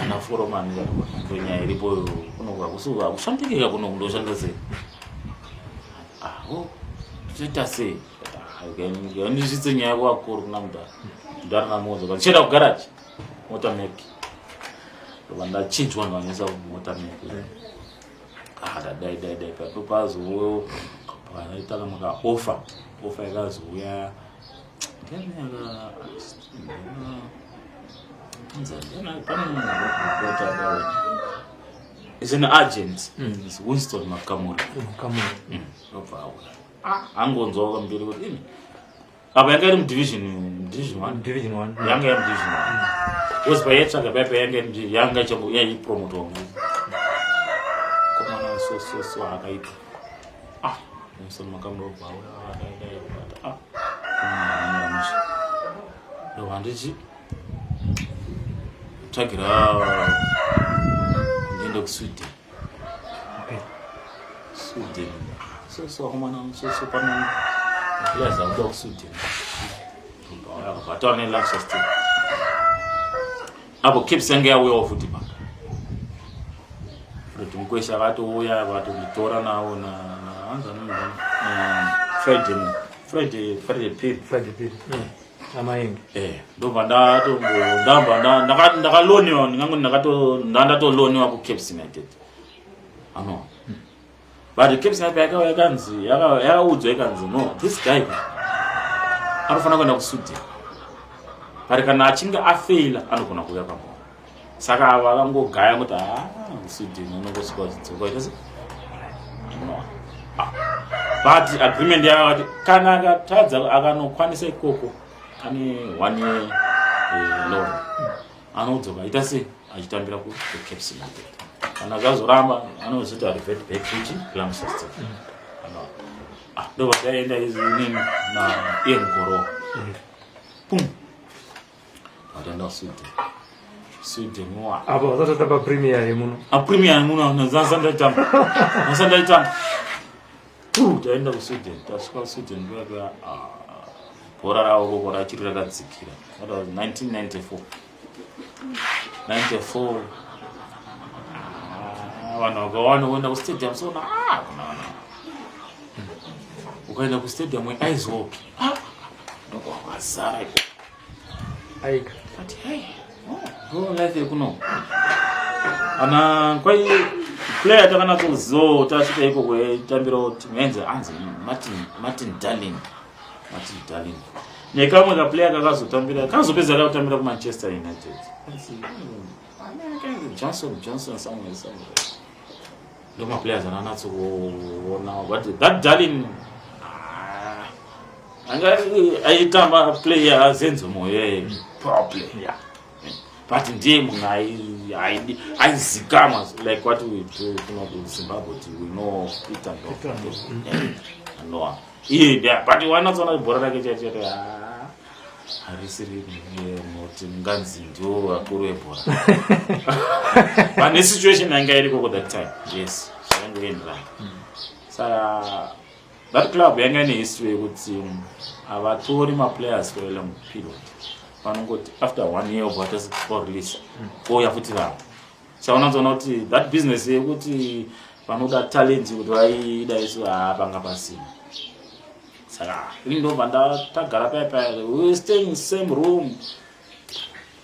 ana foromani ndonyaya iripo kuno hakushandikika kuno kundoshanda sei aho toita sei ndisvitse nyaya kuvakuru kuna mudhara. Mudhara namuudza chienda kugaraji mota mech, ndobva ndachinjwa ndanyesa mota mech. Ah, dai dai dai pato pazo pakaita kamwe ka offer, offer yakazouya. Ndiani aka pane munhu reporter is an agent, is Winston Makamura. Kamura. Ndobva auya angonzwa kambiri kuti imi apa yanga iri mudivision, division one. Division one. Yanga iri mudivision one because payaitsvaga paipa yanga iri yanga ichango yaipromotwa komana so so so akaipa. Ah, Winston Makamura obva auya, ah, dai dai akati ah, komana mushe ndobva ndichi tsvagira ndiende kuSweden. Sweden so so akomana so so pano players akuda kuSweden vataura neLancaster apo Caps yange yauyawo futi pa Fred Mukwesha akatouya akatonditora nawo na hanzi anonzi Friday, Friday, Friday Piri. Friday Piri amaingi. Eh, ndobva ndatombo ndamba ndakaloniwa, ndingango ndakato ndandatoloniwa kuCaps United ano, but Caps United yakauya yakanzi yakaudzwa ikanzi no, this guy anofanira kuenda kuSweden, but kana achinge afeila anogona kuuya pamwe. Saka ava vakangogaya kuti ha, kuSweden unongosvika uchidzoka ita se no. Ah. But agreement yavo vakati kana akatadza akanokwanisa ikoko ane one year loan anodzoka ita sei achitambira kuCaps United. Kana zvazoramba anozoti revert back kuchi Gloucester. Ah, ndobva taenda inini naIan Goro pum vataenda kuSweden. Sweden wa Apo vasatotamba Premier yemuno. Apremier muno nasandaitamba nasandaitamba tu taenda kuSweden. Tasvika kuSweden kuya bhora ravo koko rachiri rakadzikira. That was 1994, 94. Ah, vanhu vakawanda kuenda kustadium sona ah, kuna vanhu ukaenda kustadium weice hockey, ah, ndokwakazara iko. Aika. Ati hey, oh, life yekuno ana kwai player takanatsozivawo tasvika ikoko yaitambirawo timu yainzi anzi Martin, Martin Darling, Martin Darling nekamwe kaplayer kakazotambira kazopedza kakutambira kuManchester United. Anzi, Johnson, Johnson somewhere somewhere. Ndo maplayers ananatsokuona, but that Darling, ah, anga aitamba player azenzo moyo. Power play. But ndiye munhu aizikamwa like what we do kuno kuZimbabwe, kuti we know Peter Ndlovu. Iye ndiye, but wanatsoona bhora rake chaicho, harisiri munoti munganzi ndio vakuru vebhora. Pane situation yanga iriko that time, yes, zvakangoenderana. Saka that club yanga ine history yekuti havatori maplayers for a long period. Vanongoti after one year obva vatoreleasa, ouya futi vamwe. Saka unatsoona kuti that business yekuti vanoda talent kuti vaida isu, haapanga pasina. Saka ini ndobva ndatagara paya paya, we were staying in same room,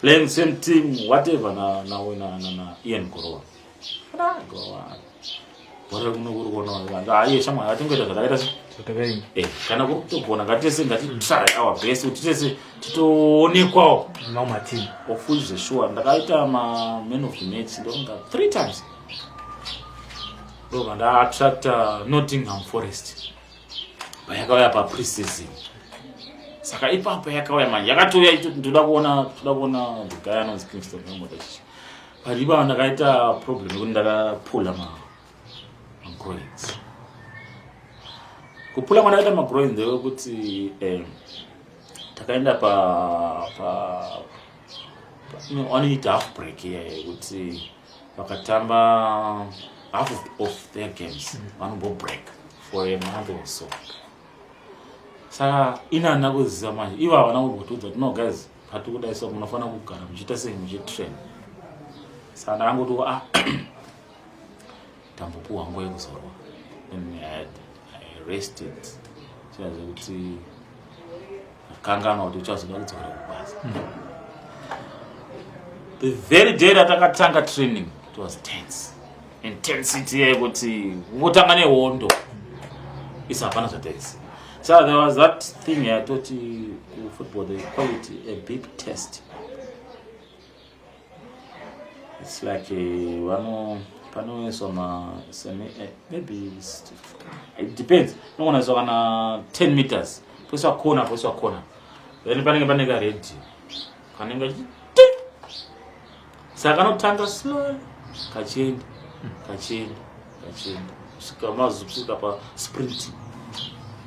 playing same team, whatever, na Ian Gorowa. Gorowa, bhora kuno kuri kuona aiye shamwari, atingoita zvakaita se Zvakaini. Kana kuri kutogona, ngatese ngatitry our best kuti tese titoonekwawo Mamwe matimu. Of which zvesure ndakaita ma-man of the match ndonga three times. Ndobva ndaattracta Nottingham Forest payakauya papreseason. Saka ipapo yakauya manje, yakatouya itoti ndoda kuona, toda kuona the guy anonzi Kingston Memota chichi. But ipapo ndakaita problem yekuti ndakapula magroins. Kupula kwandakaita magroins ndeyekuti takaenda pa vanoita half break iya yekuti vakatamba half of their games, vanombo break for a month or so. Saka ini handina kuziva manje, ivo havana kumbotiudza kuti, "No guys, pati kudai, so munofanira kugara muchiita sei, muchitrain." Saka ndakangoti, "Ah, tambopuwa nguva yekuzorwa." Then I rested chaizvo kanganwa kuti uchazoda kudzokera kubasa. The very day ratakatanga training, it was tense, intensity yekuti kungotanga nehondo isi hapana zvataiziva. So there was that thing yatoti kufootball, they call it a beep test. It's like vano panoiswa ma maybe it depends, inogona kuiswa kana 10 meters, poiswa corner, poiswa corner, then panenge pane karedio kanenge kachi saka kanotanga slowly, kachienda, kachienda, kachienda, kusvika mazosvika pasprint.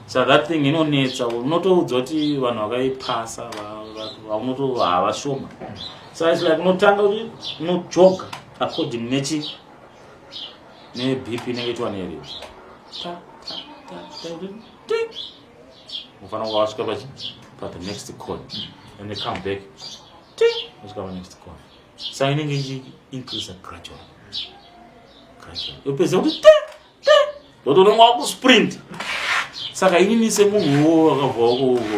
Saka that thing inonetsa. Unotoudzwa kuti vanhu vakaipasa vaunoto havashoma. Saka it's like unotanga kuti unojoga according nechi neBP inenge ichiwa neredio, ta ta ta ta ti, unofanira kunga wasvika pachi pa the next corner, and they come back, ti, wasvika pa next corner. Saka inenge ichi increase gradually, gradually, yopedza kuti te te, ndoto unonga wakusprint. Saka inini semunhuwo wakabva,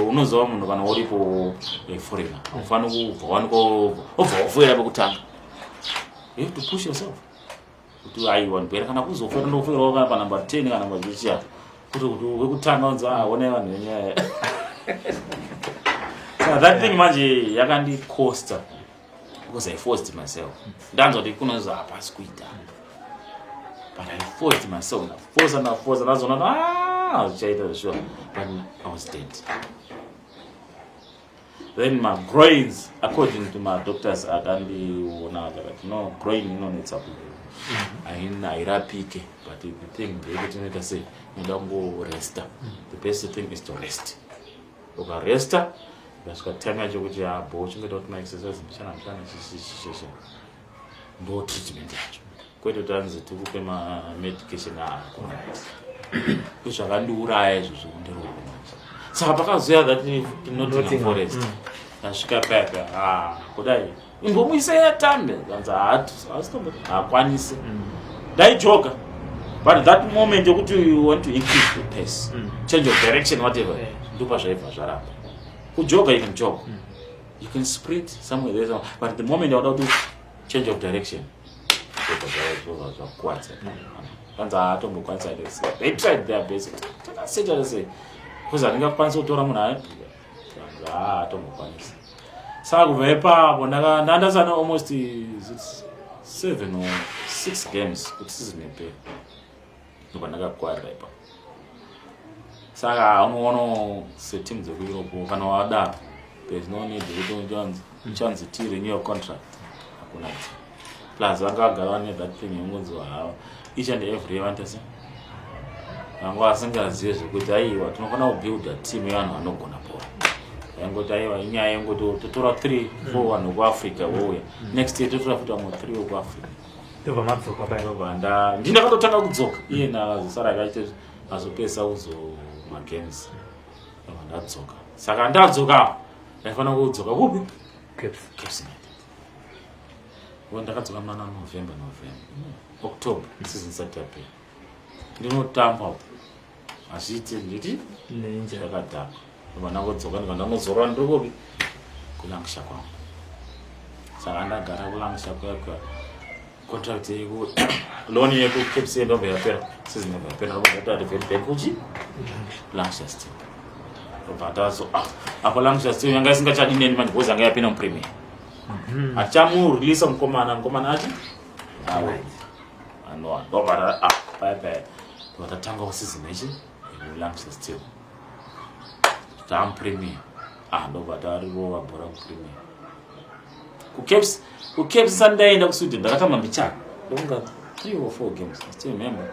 unoziva munhu kana uripo foreigner, haufaniri kubva wanikwa obva wafoira pekutanga. You have to push yourself kuti aiwa, ndibwera kana kuzofoira, ndofoirawo kana panumber 10 kana machichiya, kuti wekutanga unzi, "Ah, onai vanhu venyaya." Saka that thing manje yakandikosta because I forced myself. Ndanzwa kuti kunonzi hapasi kuita, but I forced myself, ndaforsa, ndaforsa, ndazoona kuti, ah, zvichaita sure, but I was dead. Then my groins, according to my doctors akandiona, akati, "No, groin inonetsa ku hairapike, but the thing ndeyekuti inoita sei, inoda kungoresta. The best thing is to rest. Ukaresta, ukasvika time yacho kuti abo uchingoita kuti maexercise mbichana mbichana, chichichichichi, ndo treatment yacho, kwete kuti anzi tikupe mamedication." Akona zvakandiuraya izvozvo kundirohwa manje. Saka pakazoya that Nottingham Nottingham, Forest, ndasvika paya paya, ah, kudai imbomuisei atambe, kanzi haakwanisi. Ndaijoga, but that moment yokuti you want to increase the pace, change of direction, whatever, ndopa zvaibva zvaramba. Kujoga, you can jog, you can sprint somewhere there, somewhere, but the moment yauda kuti change of direction, zvobva zvakukwadza. Kanzi haatombokwanisa. They tried their best, takaseta sei, because handingakwanisi kutora munhu aye, haatombokwanisi. Saka kubva ipapo ndandasana almost, is it 7 or 6 games kuti season ipere, ndobva ndakakwarira ipapo. Saka unoona setimu dzekuEurope, kana wadaro, there's no need yekuti unonzi Uchanzi ti renew your contract, hakuna team. Plus vanga vagara vane that thing yekungonzi hava each and every year vanoita se vanga vasingazive zvekuti aiwa, tinofanira kubuilda team yevanhu vanogona bhora. Yaingoti aiwa, inyaya yengoti totora 3 4 vanhu vekuAfrica vouya, next year totora futi vamwe 3 vekuAfrica. Ndobva madzoka paya. Ndobva ndakatotanga kudzoka, iye nazosara akaite azopesa kuzo magames. Ndobva ndadzoka. Saka ndadzoka, ndaifanira kudzoka kupi? Caps. Caps United. Ngo ndakadzoka mana November, October, season isati yapera. Ndinotamba uko, hazviiti, nditi Ninja. Zvakadhakwa. Ndobva ndangodzoka, ndobva ndangozorora. Ndiri kupi? KuLancashire kwangu. Saka ndagara kuLancashire kuya kuya, contract yeku loan yeku Caps ndobva yapera, season ndobva yapera. Ndobva ndati revert back kuchi Lancashire Steel. Ndobva ndazo, ah, apo Lancashire Steel yanga isingachadi neni manje, because yanga yapinda muPremier. Achamureleasa mukomana, mukomana achi awe anowa. Ndobva ah, paya paya ndobva tatangawo season ichi yekuLancashire Steel, tamuPremier. Ah, ndobva tarirova bhora kuPremier. KuCaps, kuCaps sandaenda kuSweden, ndakatamba mbichana, ndokunga three or four games. I still remember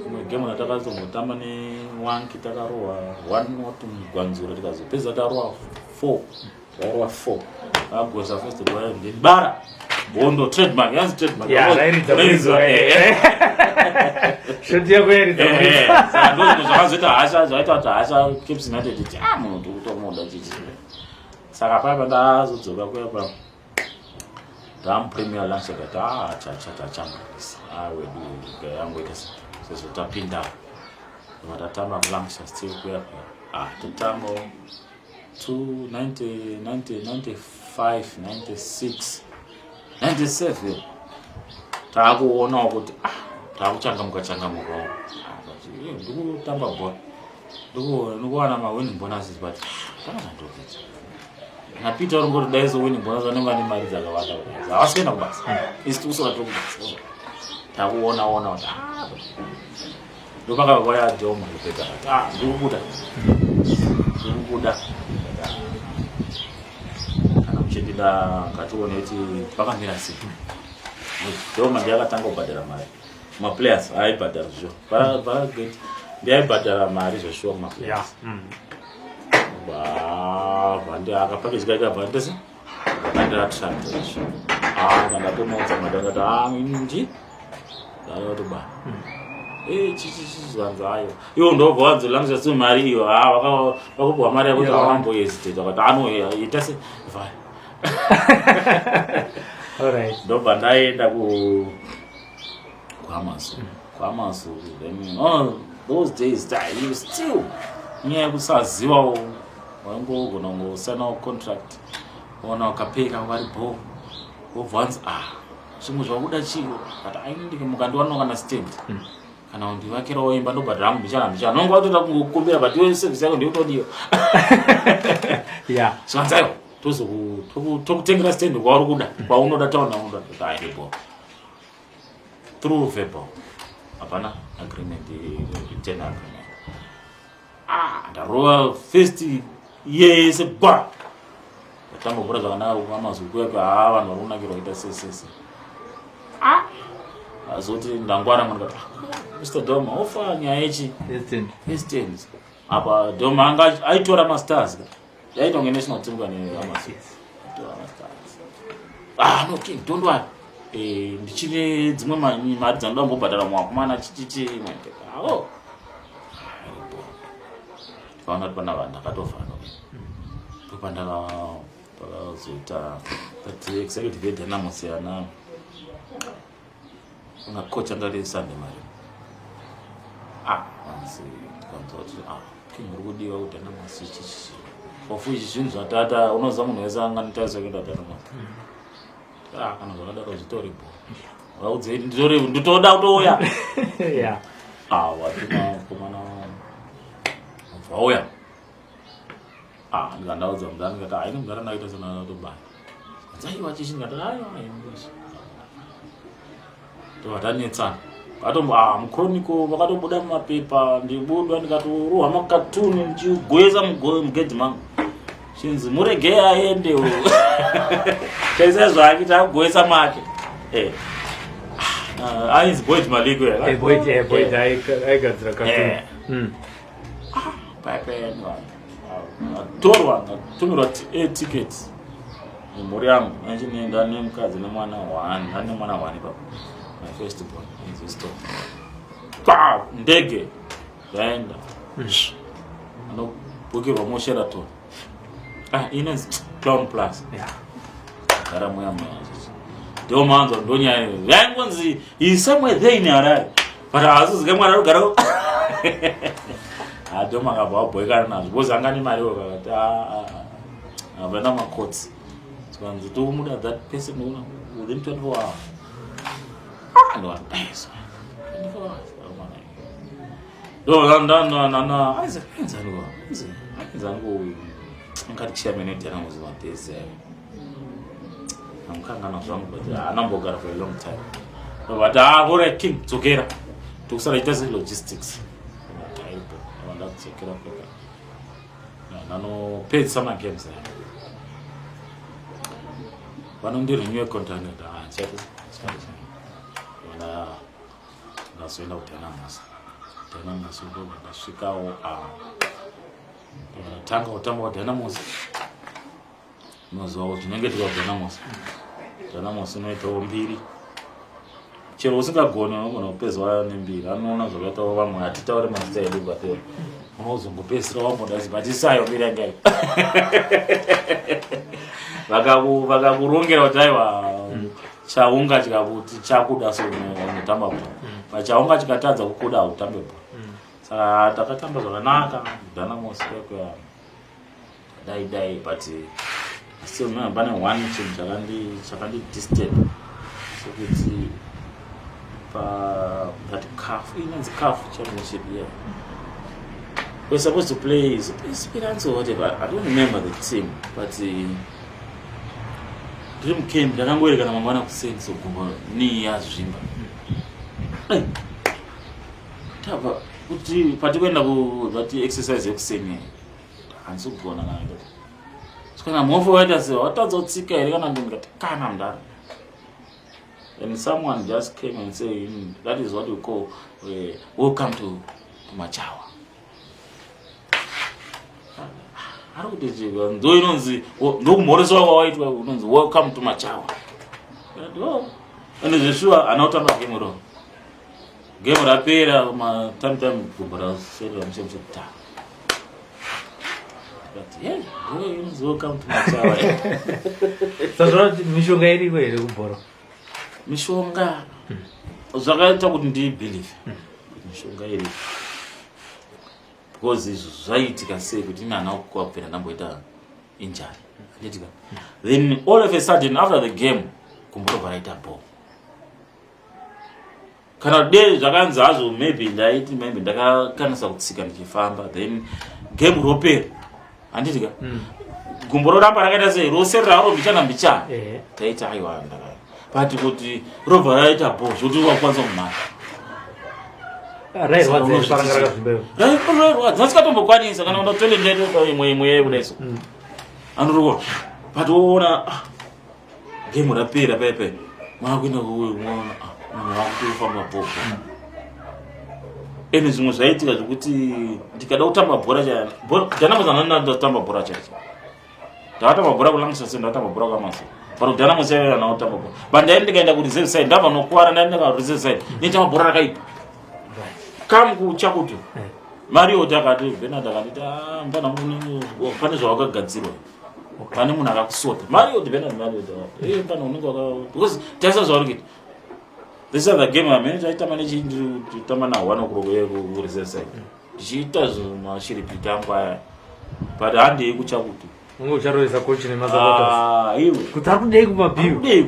imwe game ratakazongotamba newanki, takarohwa one not mugwanzura, tikazopedza tarohwa four, takarohwa four. Akagosa first goal ndini bara bondo, trademark, yanzi trademark. Ya, rairidza. Rairidza, kuridzwa. Shoti yako yairidza kuridzwa. Saka ndozvo zvakazoita hasha, zvaita kuti hasha Caps United iti, ah, munhu tikutomuda chichi. Saka paya pandazodzoka kuya pa tamuPremier, Lancashire kati, ah, chachamurisa, ah, wedu yangoita sezvo tapinda. Ndobva tatamba kuLancashire Steel kuya kuya. Ah, totamba 2 90 90 95 96 97, taakuonawo kuti, ah, taakuchangamuka changamukawo. Ah, but, ndikutamba bhora, ndikuwana mawinning bonuses, but pana zvandiri naPeter uri ngoti dai so winning bonus vanenge vane mari dzakawanda, havasi kuenda kubasa, isi tikusora tiri kubasa. Takuona ona kuti, ah, ndopakabva kwaya Delma Lupeta. Ah, ndikubuda, ndikubuda. Kana muchindida, ngatione kuti pakamira sei. Delma ndiye akatanga kubhadhara mari maplayers, aibhadhara zvo varageti, ndiaibhadhara mari zveshuwa kumaplayers. Bva ndi akapackage kake kabva ndese akandira izvo. Ah, ndatonoudza madangati, ah, ndi ndakatoba chichichi zvanzi ayo iwo ndobva wanzi si mari iyo. Ah, vakapuwa mari yakuti vakambohesitate, vakati ano ita se vhaya. Ndobva ndaenda ku kuAmazon, kuAmazon. Then, oh, those days you still nyaya yekusazivawo, waingogona kungosainawo contract, waona ukapay kangu vari bo, wobva wanzi, ah, zvimwe zvakuda chiro, but ainindike mukandiwanawo kana stand kana kundivakirawo imba, ndobhadhara hangu mbichana mbichana. Nonga watoda kungokumbira, but iwe service yako ndiyotodiwa. Zvanzi aiwa, tokutengera stand kwauri kuda, kwaunoda, taona unoda. Airipo through verbal, hapana agreement, written agreement. Ah, ndarova first yese gwa, ndatamba bhora zvakanaka kuAmazon kuya. Ha, vanhu vari kunakirwa kuita sesese. Ah, azoti ndangwara mwana kati, "Ah, Mr Doma, ofa nyaya yechi yestand." Apa Doma anga aitora mastars, yaita kunge national team kane Amazon, aitora mastars. Ah, no king, don't worry, ndichine dzimwe mari dzanoda kumbobhadhara muvakomana chichichi. Oh, ndikaona kuti pana vanhu ndakatovhara, ndopandaka pakazoita that executive yeDynamos yana una coach anga ari Sunday mari. Ah, vanzi kanzwa kuti, ah, king, uri kudiwa kuDynamos, chichichi ofu izvi zvinhu zvatata. Unoziva munhu wese anganitaisa kuenda Dynamos. Ah, kana zvakadaro zvitoripo, vaudzei nditoda kutouya. Ah, watuma mukomana, vauya. Ah, ndikandaudza mudhara, ndikati, haini mudhara, ndaita senatobaya dzaiwa chichi. Ndikati, aiwa, tobva tanetsana. Vatombo, ah, muChronicle vakatobuda mumapepa, ndibudwa, ndikatorohwa makatuni ndichigweza mugedhi mangu, chinzi muregei aende. Chaisa zvake takugoesa make. Eh. Ah, ainzi Boyd Maliko ya. Eh, Boyd, eh, Boyd aigadzira cartoon. Eh. Ah, paipai torwa ndatumirwa ticket nemhuri yangu nachinoenda nemukadzi nemwana one ndane mwana one ipapo, my first born inzi stop pa ndege ndaenda anobhukirwa muSheraton, ah, inonzi Clown Plus. Gara muya muya ndo manzwa ndonyaya yaingonzi is somewhere there in Harare, but haazozike mwana arikugara ado makabva wabhoekana nazvo because anga nemariwo kakati havaenda macourts, tikanzi tomuda that person within 24 hours. Ah, ndowadaiswa 24 hours. Ndo ainzaniko uyu angati chairman weDynamos madays ayo, amukangana zvangu, but anambogara for a long time. But ah, alright king, dzokera, tokusara ita selogistics aipo. Ndadzokera kweka ndanopedzisa magames ayo, vanondirenew contract. Ah, ndazoenda kuDynamos. Dynamos ndobva ndasvikawo, ndatanga kutamba kuDynamos. Unoziva kuti zvinenge tika kuDynamos, Dynamos inoitawo mbiri chero usingagoni unogona kupedzwa nembiri. Anoona zvakaitawo vamwe, hatitaure mazita edu, but unozongopedzisira wamboda, but isayo mbiri yanga vakakurongera kuti aiwa, chaunga chikakuti chakuda so unotamba bhora, but chaunga chikatadza kukuda hautambe bhora. Saka takatamba zvakanaka Dynamos kwekwe dai dai, but still remember pane one chinhu chakandidisturb sekuti pa that CAF, inonzi CAF Championship, yeah, we're supposed to play, is it Esperance or whatever, I don't remember the team, but ndiri mucamp, ndakangoerekana mangwana kuseni sogumba nii yazvimba. Tabva kuti patikuenda ku that exercise yekuseni, handisi kugona kana kana mhofu waita se watadza kutsika here kana ndingati kana mudaro. And someone just came and say, that is what we call welcome to Machawa." Ari kuti ndo inonzi ndokumhoreswa kwawaitwa, unonzi welcome to Machawa. Oh. Ende zveshuwa hana kutamba game ro, game rapera matime time gumbo raserera mushe ta. Tikati, hey, ndo inonzi welcome to Machawa. Sazvona kuti mishonga iriko here kubhora? Mishonga, zvakaita kuti ndibelieve kuti mishonga iriko, because izvo zvaiitika sei kuti ini hana kubvira ndamboita injury, anditika? Then all of a sudden after the game gumbo robva raita ball. Kana de zvakanzi hazvo maybe ndaiti maybe ndakakanisa kutsika ndichifamba, then game ropera, handitika? Gumbo roramba rakaita sei, roserera haro mbichana mbichana. Taiti aiwa ndaka, but kuti robva raita bho zvokuti wakwanisa kumhanya. Rairwadza here paranga rakazvimba ivo? Rairwadza, asikatombokwanisa kana kuenda kutoilet, ndaitoda imwe imwe yekudai so anorwa, but woona, ah, game rapera pepe maakuenda kuona munhu wakutofamba bhobho. Ende zvimwe zvaitika zvekuti ndikada kutamba bhora chaya, Dynamos anandatamba bhora chaicho, ndakatamba bhora kuLancaster, ndakatamba bhora kwaMaso, but Dynamos yaiva nautamba bhora, but ndai ndikaenda kureserve side ndabva nokuwara, ndaenda kureserve side nitamba bhora rakaipa kamu kuchakuti Marioti akati, Bernard akanditi, "Ah, mfana, pane zvawakagadzirwa, pane munhu akakusota." Marioti, Bernard Marioti akati, "Eh, mfana, unenge waka," because taisa zvauri kuita this other game amene taitamba nechitamba na 1 o'clock kureserve side ndichiita mashiripiti angu aya, but handei kuchakuti. Unge ucharovesa coach nemasupporters. Ah, iwe. Kuti ari kudei kumabhiu. Kudei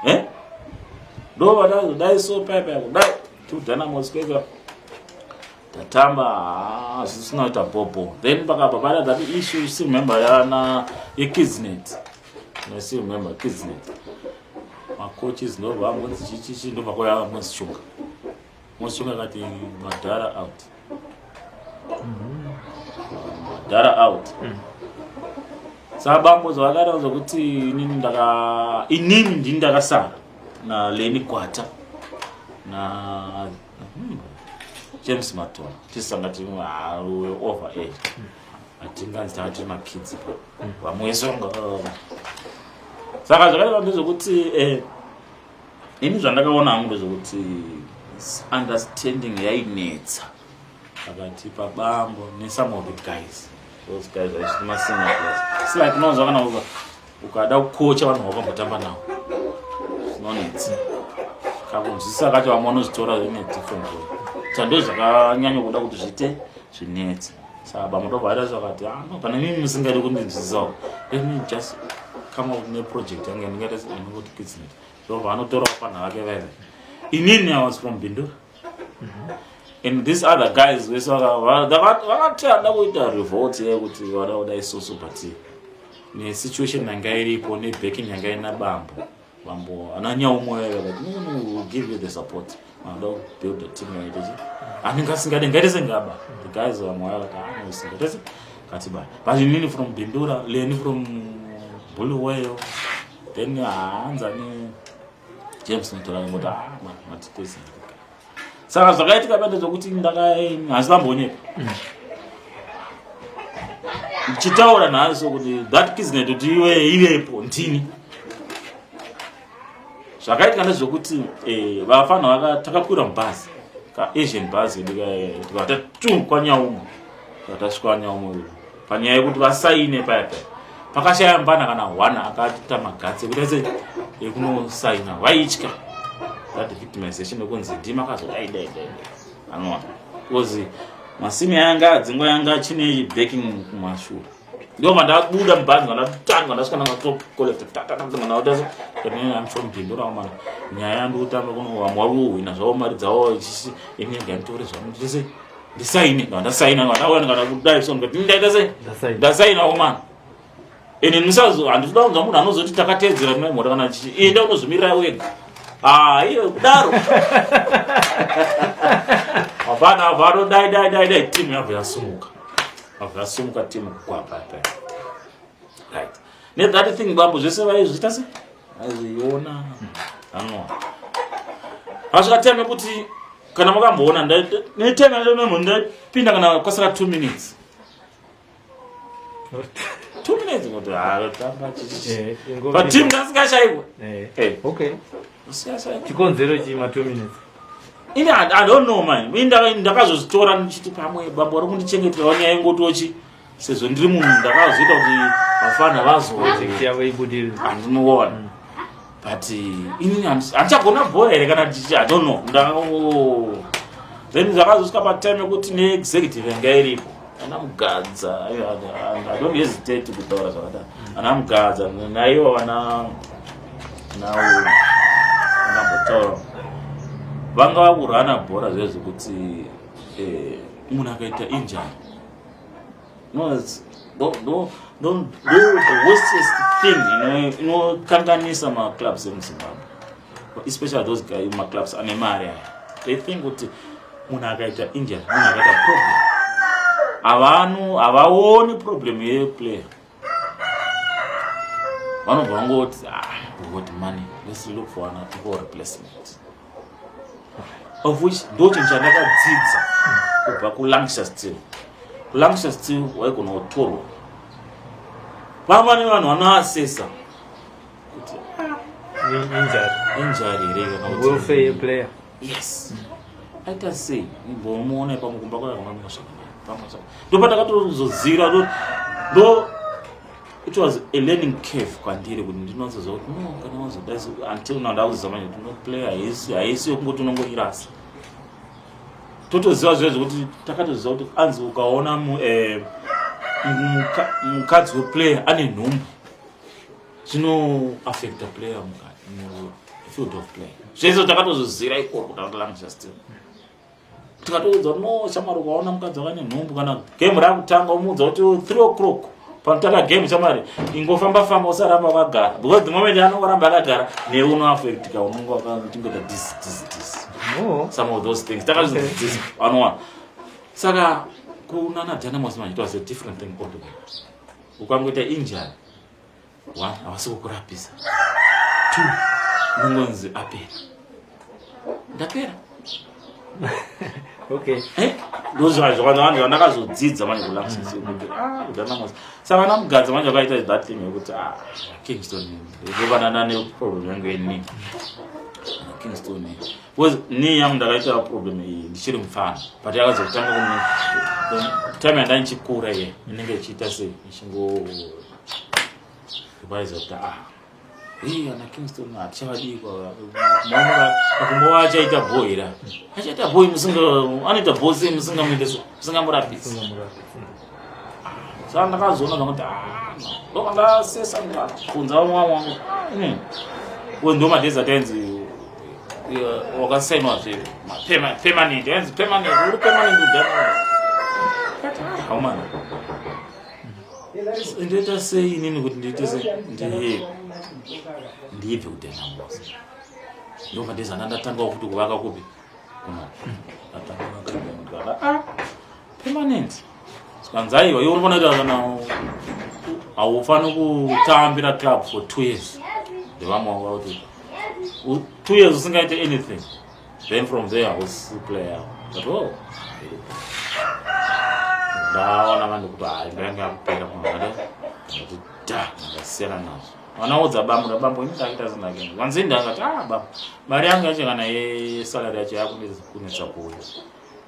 eh ndo vadai so paipa kudai tuDynamos kweka tatamba zvisina kuita bhobho. Then pakabva pada that issue, you still remember yana yeKidsnet? I still remember Kidsnet macoaches ndobva ambonzi chichichi, ndobva kwaya ambonzi Chunga, Mosi Chunga akati madhara out, madhara out. Saka bambo zvavakaita zvokuti inini ndaka inini ndini ndakasara naLeni Gwata na James Matona, tisanga tiri over age, hatinganzi tanga tiri makids, vamwe wese vanga. Saka zvakaita ndezvekuti ini zvandakaona hangu ndezvekuti understanding yainetsa pakati pabambo nesome of the guys, those guys vachiti masenior players. It's like unonzwa kana ukada kukocha vanhu vakambotamba navo, zvinonetsa kakunzwisisa kacho. Vamwe vanozvitora in a different way. Saka zvakanyanya kuda kuti zviite zvinetse. Saka bambo ndobva aita zvakati, "Ah, no, kana mimi musingadi kundinzwisisawo, let me just come up neproject yangu yandingaita inongoti Kidznet." Ndobva anotorawo vanhu vake vaive. Inini I was from Bindura and these other guys vese vakati vada kuita revolt yekuti vada kuda isusu, but nesituation yanga iripo, nebacking yanga ina bambo, bambo ana Nyaumoyo vakati, No, no, we will give you the support. Vanoda kubuild a team yaite chi anenge asingade ngaite sengaba." The guys vamwe vakati, "Ah, no, singaite se katibai." But inini from Bindura, Leni from Bulawayo, then haanzani James Mutora ngoti, "Ah man, matitesi." Saka zvakaitika pande zvokuti ndaka hasi vambonyepa ndichitaura nhasi kuti that Kidznet kuti iwe ivepo ndini. Zvakaitika ndezvekuti vafana takakwira mubhazi, kaAsian bus yedu, tikati tu kwaNyaumwe. Tasvika kwaNyaumwe, panyaya yekuti vasaine paya paya, pakashaya mbana kana one akaita maguts ekuti ase ekunosaina. Vaitya that victimization yekunzi ndima akazodai dai dai dai, anoona, because masimi anga adzingwa yanga achine backing kumashure. Ndo mandabuda mubhazi, ndatanga ndasvika, ndangatocollecta. I'm from Bindura mana, nyaya yandikutamba kuno, vamwe vari kuhwina zvavo mari dzavo ichisi, ini nganditore zvangu ndise ndisaine. Ndasaina, ndauya ndikada kudai, so ndikati, "Ndaita sei?" Ndasaina. Ndasainawo mana. Ende musazo handikuda kunzwa munhu anozoti takateedzera nemhota kana chichi. Enda unozvimirira wega. Ah, iye kudaro hapana hapano. Dai dai dai dai timu yabva yasumuka, yabva yasumuka timu kugwapa pa, right? Nethat thing, bambo zvese vaizviita se vaizviona anoa. Pasvika time yekuti kana makamboona netime yacho ndapinda kana kwasara 2 minutes, 2 minutes, kuti tamba chichi. But team ndasingashayikwa. Usingashayikwa. Chikonzero chima 2 minutes? Ini I don't know man. Ini ndakazozvitora ndichiti pamwe bambo vari kundichengeterawo nyaya yengotochi, sezvo ndiri munhu ndakazoita kuti vafana vazo Project yavo ibudirire. Handinoona, but inini handichagona bhora here kana ndichi, I don't know. Then zvakazosvika patime yekuti neexecutive yanga iripo, ana Mugadza, I don't hesitate kutaura zvakadaro, ana Mugadza naivo vana anambotaura vanga vakurana bhora zviya zvekuti munhu akaita injury, no, it's, ndo ndo ndo ndo the worstest thing inokanganisa maclubs emuZimbabwe, especially those guy maclubs ane mari aya. They think kuti munhu akaita injury, munhu akaita problem, havanu havaoni problem yeplayer. Vanobva vangoti, "Ah, we got money, let's look for an for replacement," of which ndo chinhu chandakadzidza kubva kuLancashire Steel. KuLancashire Steel waigona kutorwa pamba nevanhu vanoasesa kuti Injury. Injury here kana kuti Welfare yeplayer. Yes, aita sei, imbomuona pamwe kumba kwake kamamira zvakanaka pamwe ndo pandakatozozira ndo it was a learning curve kwandiri kuti ndinozoziva kuti no, kana wazodai until now ndakuziva manje kuti no, player haisi yekungoti unongoirasa. Totoziva zviya zvekuti takatoziva kuti anzi ukaona mukadzi weplayer ane nhumbu, zvinoaffecta player mufield of play. Zvese takatozozira ikoko takatoLancashire Steel. Tikatoudza, "No shamwari, ukaona mukadzi wakane nhumbu, kana game rakutanga, umuudza kuti 3 o'clock panotanga game, shamwari, ingofamba famba, usaramba wakagara," because the moment anongoramba akagara newe unoaffectika, unonge wakachingoita this this this. Oh. Some of those things takazvidzidzisa vanowana. Saka kunana Dynamos manje it was a different thing altogether. Ukangoita injury One, havasi kukurapisa. Two, unongonzi apera. Ndapera. Okay. Eh? Ndozvazvo zvandakazodzidza manje kulaxis kuti ah kudana Saka vana Mugadza manje vakaita that thing yekuti ah Kingston ndovanana neproblem yangu yeni. Kingston. Because ni yangu ndakaita problem iyi ndichiri mufana but yakazotanga ku time yandandichikura iye inenge ichiita sei ichingo vaiza kuti ah Hey, ana Kingston hatichavadii pakumbowa achaita bho here achaita bho musinga anoita bho sei musingamuite so musingamurapisi saka ndakazoona zvanguti ah, ndoka ndasesa ndikakunza vamwe vamwe wangu ah, we ndo madhezi atainzi wakasainwa zve permanent yainzi permanent uri permanent udhana haumana ndoita sei inini kuti ndiite sei ndibve kudynamos ndobva ndezana ndatangawo futi kuvaka kupi kuno ah, permanent zvikanzi aiwa iwe unofanira kuita kana haufani kutambira club for 2 years. Ndevamwe vanga kuti 2 years usingaite anything, then from there hausi player. But oh, ndaona vanhu kuti hai, ndanga yakupera kuti da ndasiyana nazvo. Vanaudza bambo, ndabambo ini ndakuita zinake vanzi ndakati ah bambo, mari yangu yacho kana yesalary yacho yakunetsa kuuya,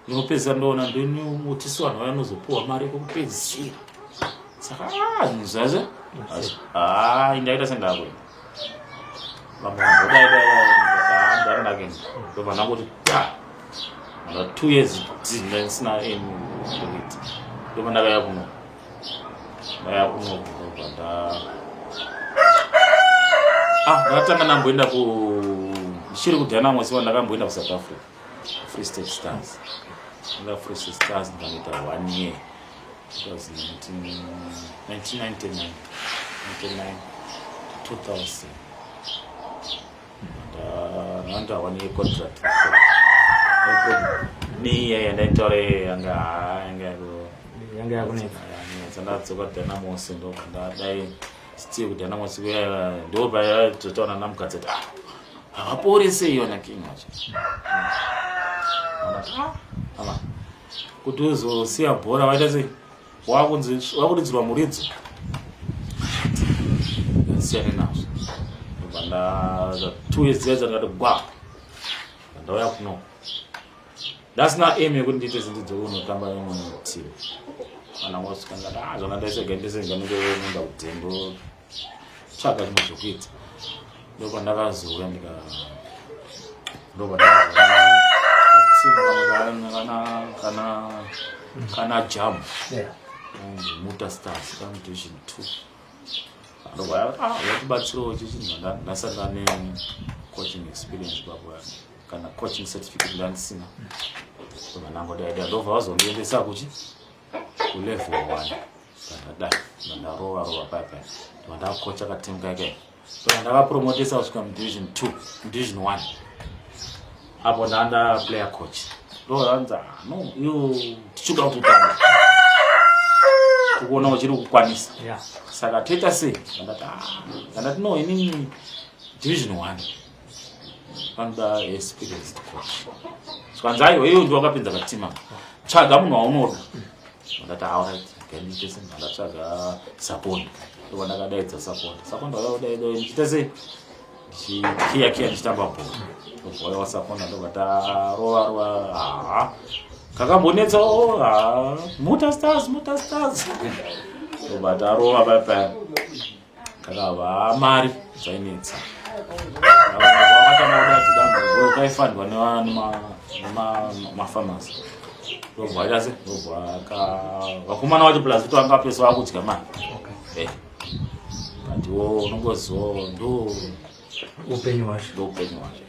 ndinopedzisa ndoona ndinotisi vanhu vanozopuwa mari yekupedzisira. Saka ah, zvinhu zvazvo ah, ndaita sendakuenda bambo ndodaidaindakenda ndobva ndangoti da nda 2 years ndisina any zvekuita. Ndobva ndakaya kuno, ndaya kuno, ndobva nda ah ndakatanga ndamboenda ku ndichiri kuDynamos wa ndakamboenda kuSouth Africa, Free State Stars. Nda Free State Stars ndikanoita one year. It was 1999, 99 to 2000. Ndanda one year contract niye yandaitaura yanga yanga yanga yakunetsa. Yanetsa. Ndadzoka Dynamos, ndobva ndadai still kuDynamos kuya, ndobva yatotaura naMugadza kuti ah, havapori sei yona King wacho. Ah, ama kuti uzosiya bhora waita sei, wakunzi wakuridzirwa muridzo, siyane nazvo. Ndobva nda 2 years dziya dzandakati gwa ndauya kuno ndasina aim yekuti ndiite sindidzoke kunotamba imwe team. Kana ngosvika ndati ah, zvona ndaisega ndisega ndingoenda kudhendo tsvaga zvimwe zvokuita. Ndobva ndakazouya ndika ndobva ndakazoona team kamwe kana kana kana jam Muta Stars kana Division 2. Ndobva ah, yatibatsirawo chichinhu ndasangana necoaching experience babo kana coaching certificate ndandisina. Ndobva ndangodaida, ndobva vazondiendesa kuchi kulevel 1. Ndadai ndarova rova paipai, ndobva ndakocha katimu kaikai, ndobva ndakapromotesa kusvika mudivision 2, mudivision 1. Apo ndanda player coach, ndoanza no iyo tichida kuti utanga kuona uchiri kukwanisa. Saka toita sei? Ndandati ah, ndandati no, inini division 1 vanoda experienced coach. Zvikanzi aiwa, iwe ndiwe wakapinza katima, tsvaga munhu waunoda. Ndakati alright, gandiite se ndatsvaga Saponda. Ndobva ndakadaidza Saponda. Saponda waudaidai ndichiita sei, ndichikiya kiya, ndichitamba bhora. Ndobva waiwa Saponda, ndobva tarova rova. Ha, kakambonetsawo ha, Muta Stars, Muta Stars, ndobva tarova paya kakava mari dzainetsa. Vakatanga kudadzi kaifandwa nemafarmers, ndobva vaita se ndobva vakomana vacho plus kuti vanga pese vakudya mari. But wo unongoziwo ndo upenyu hwacho. Ndo upenyu hwacho.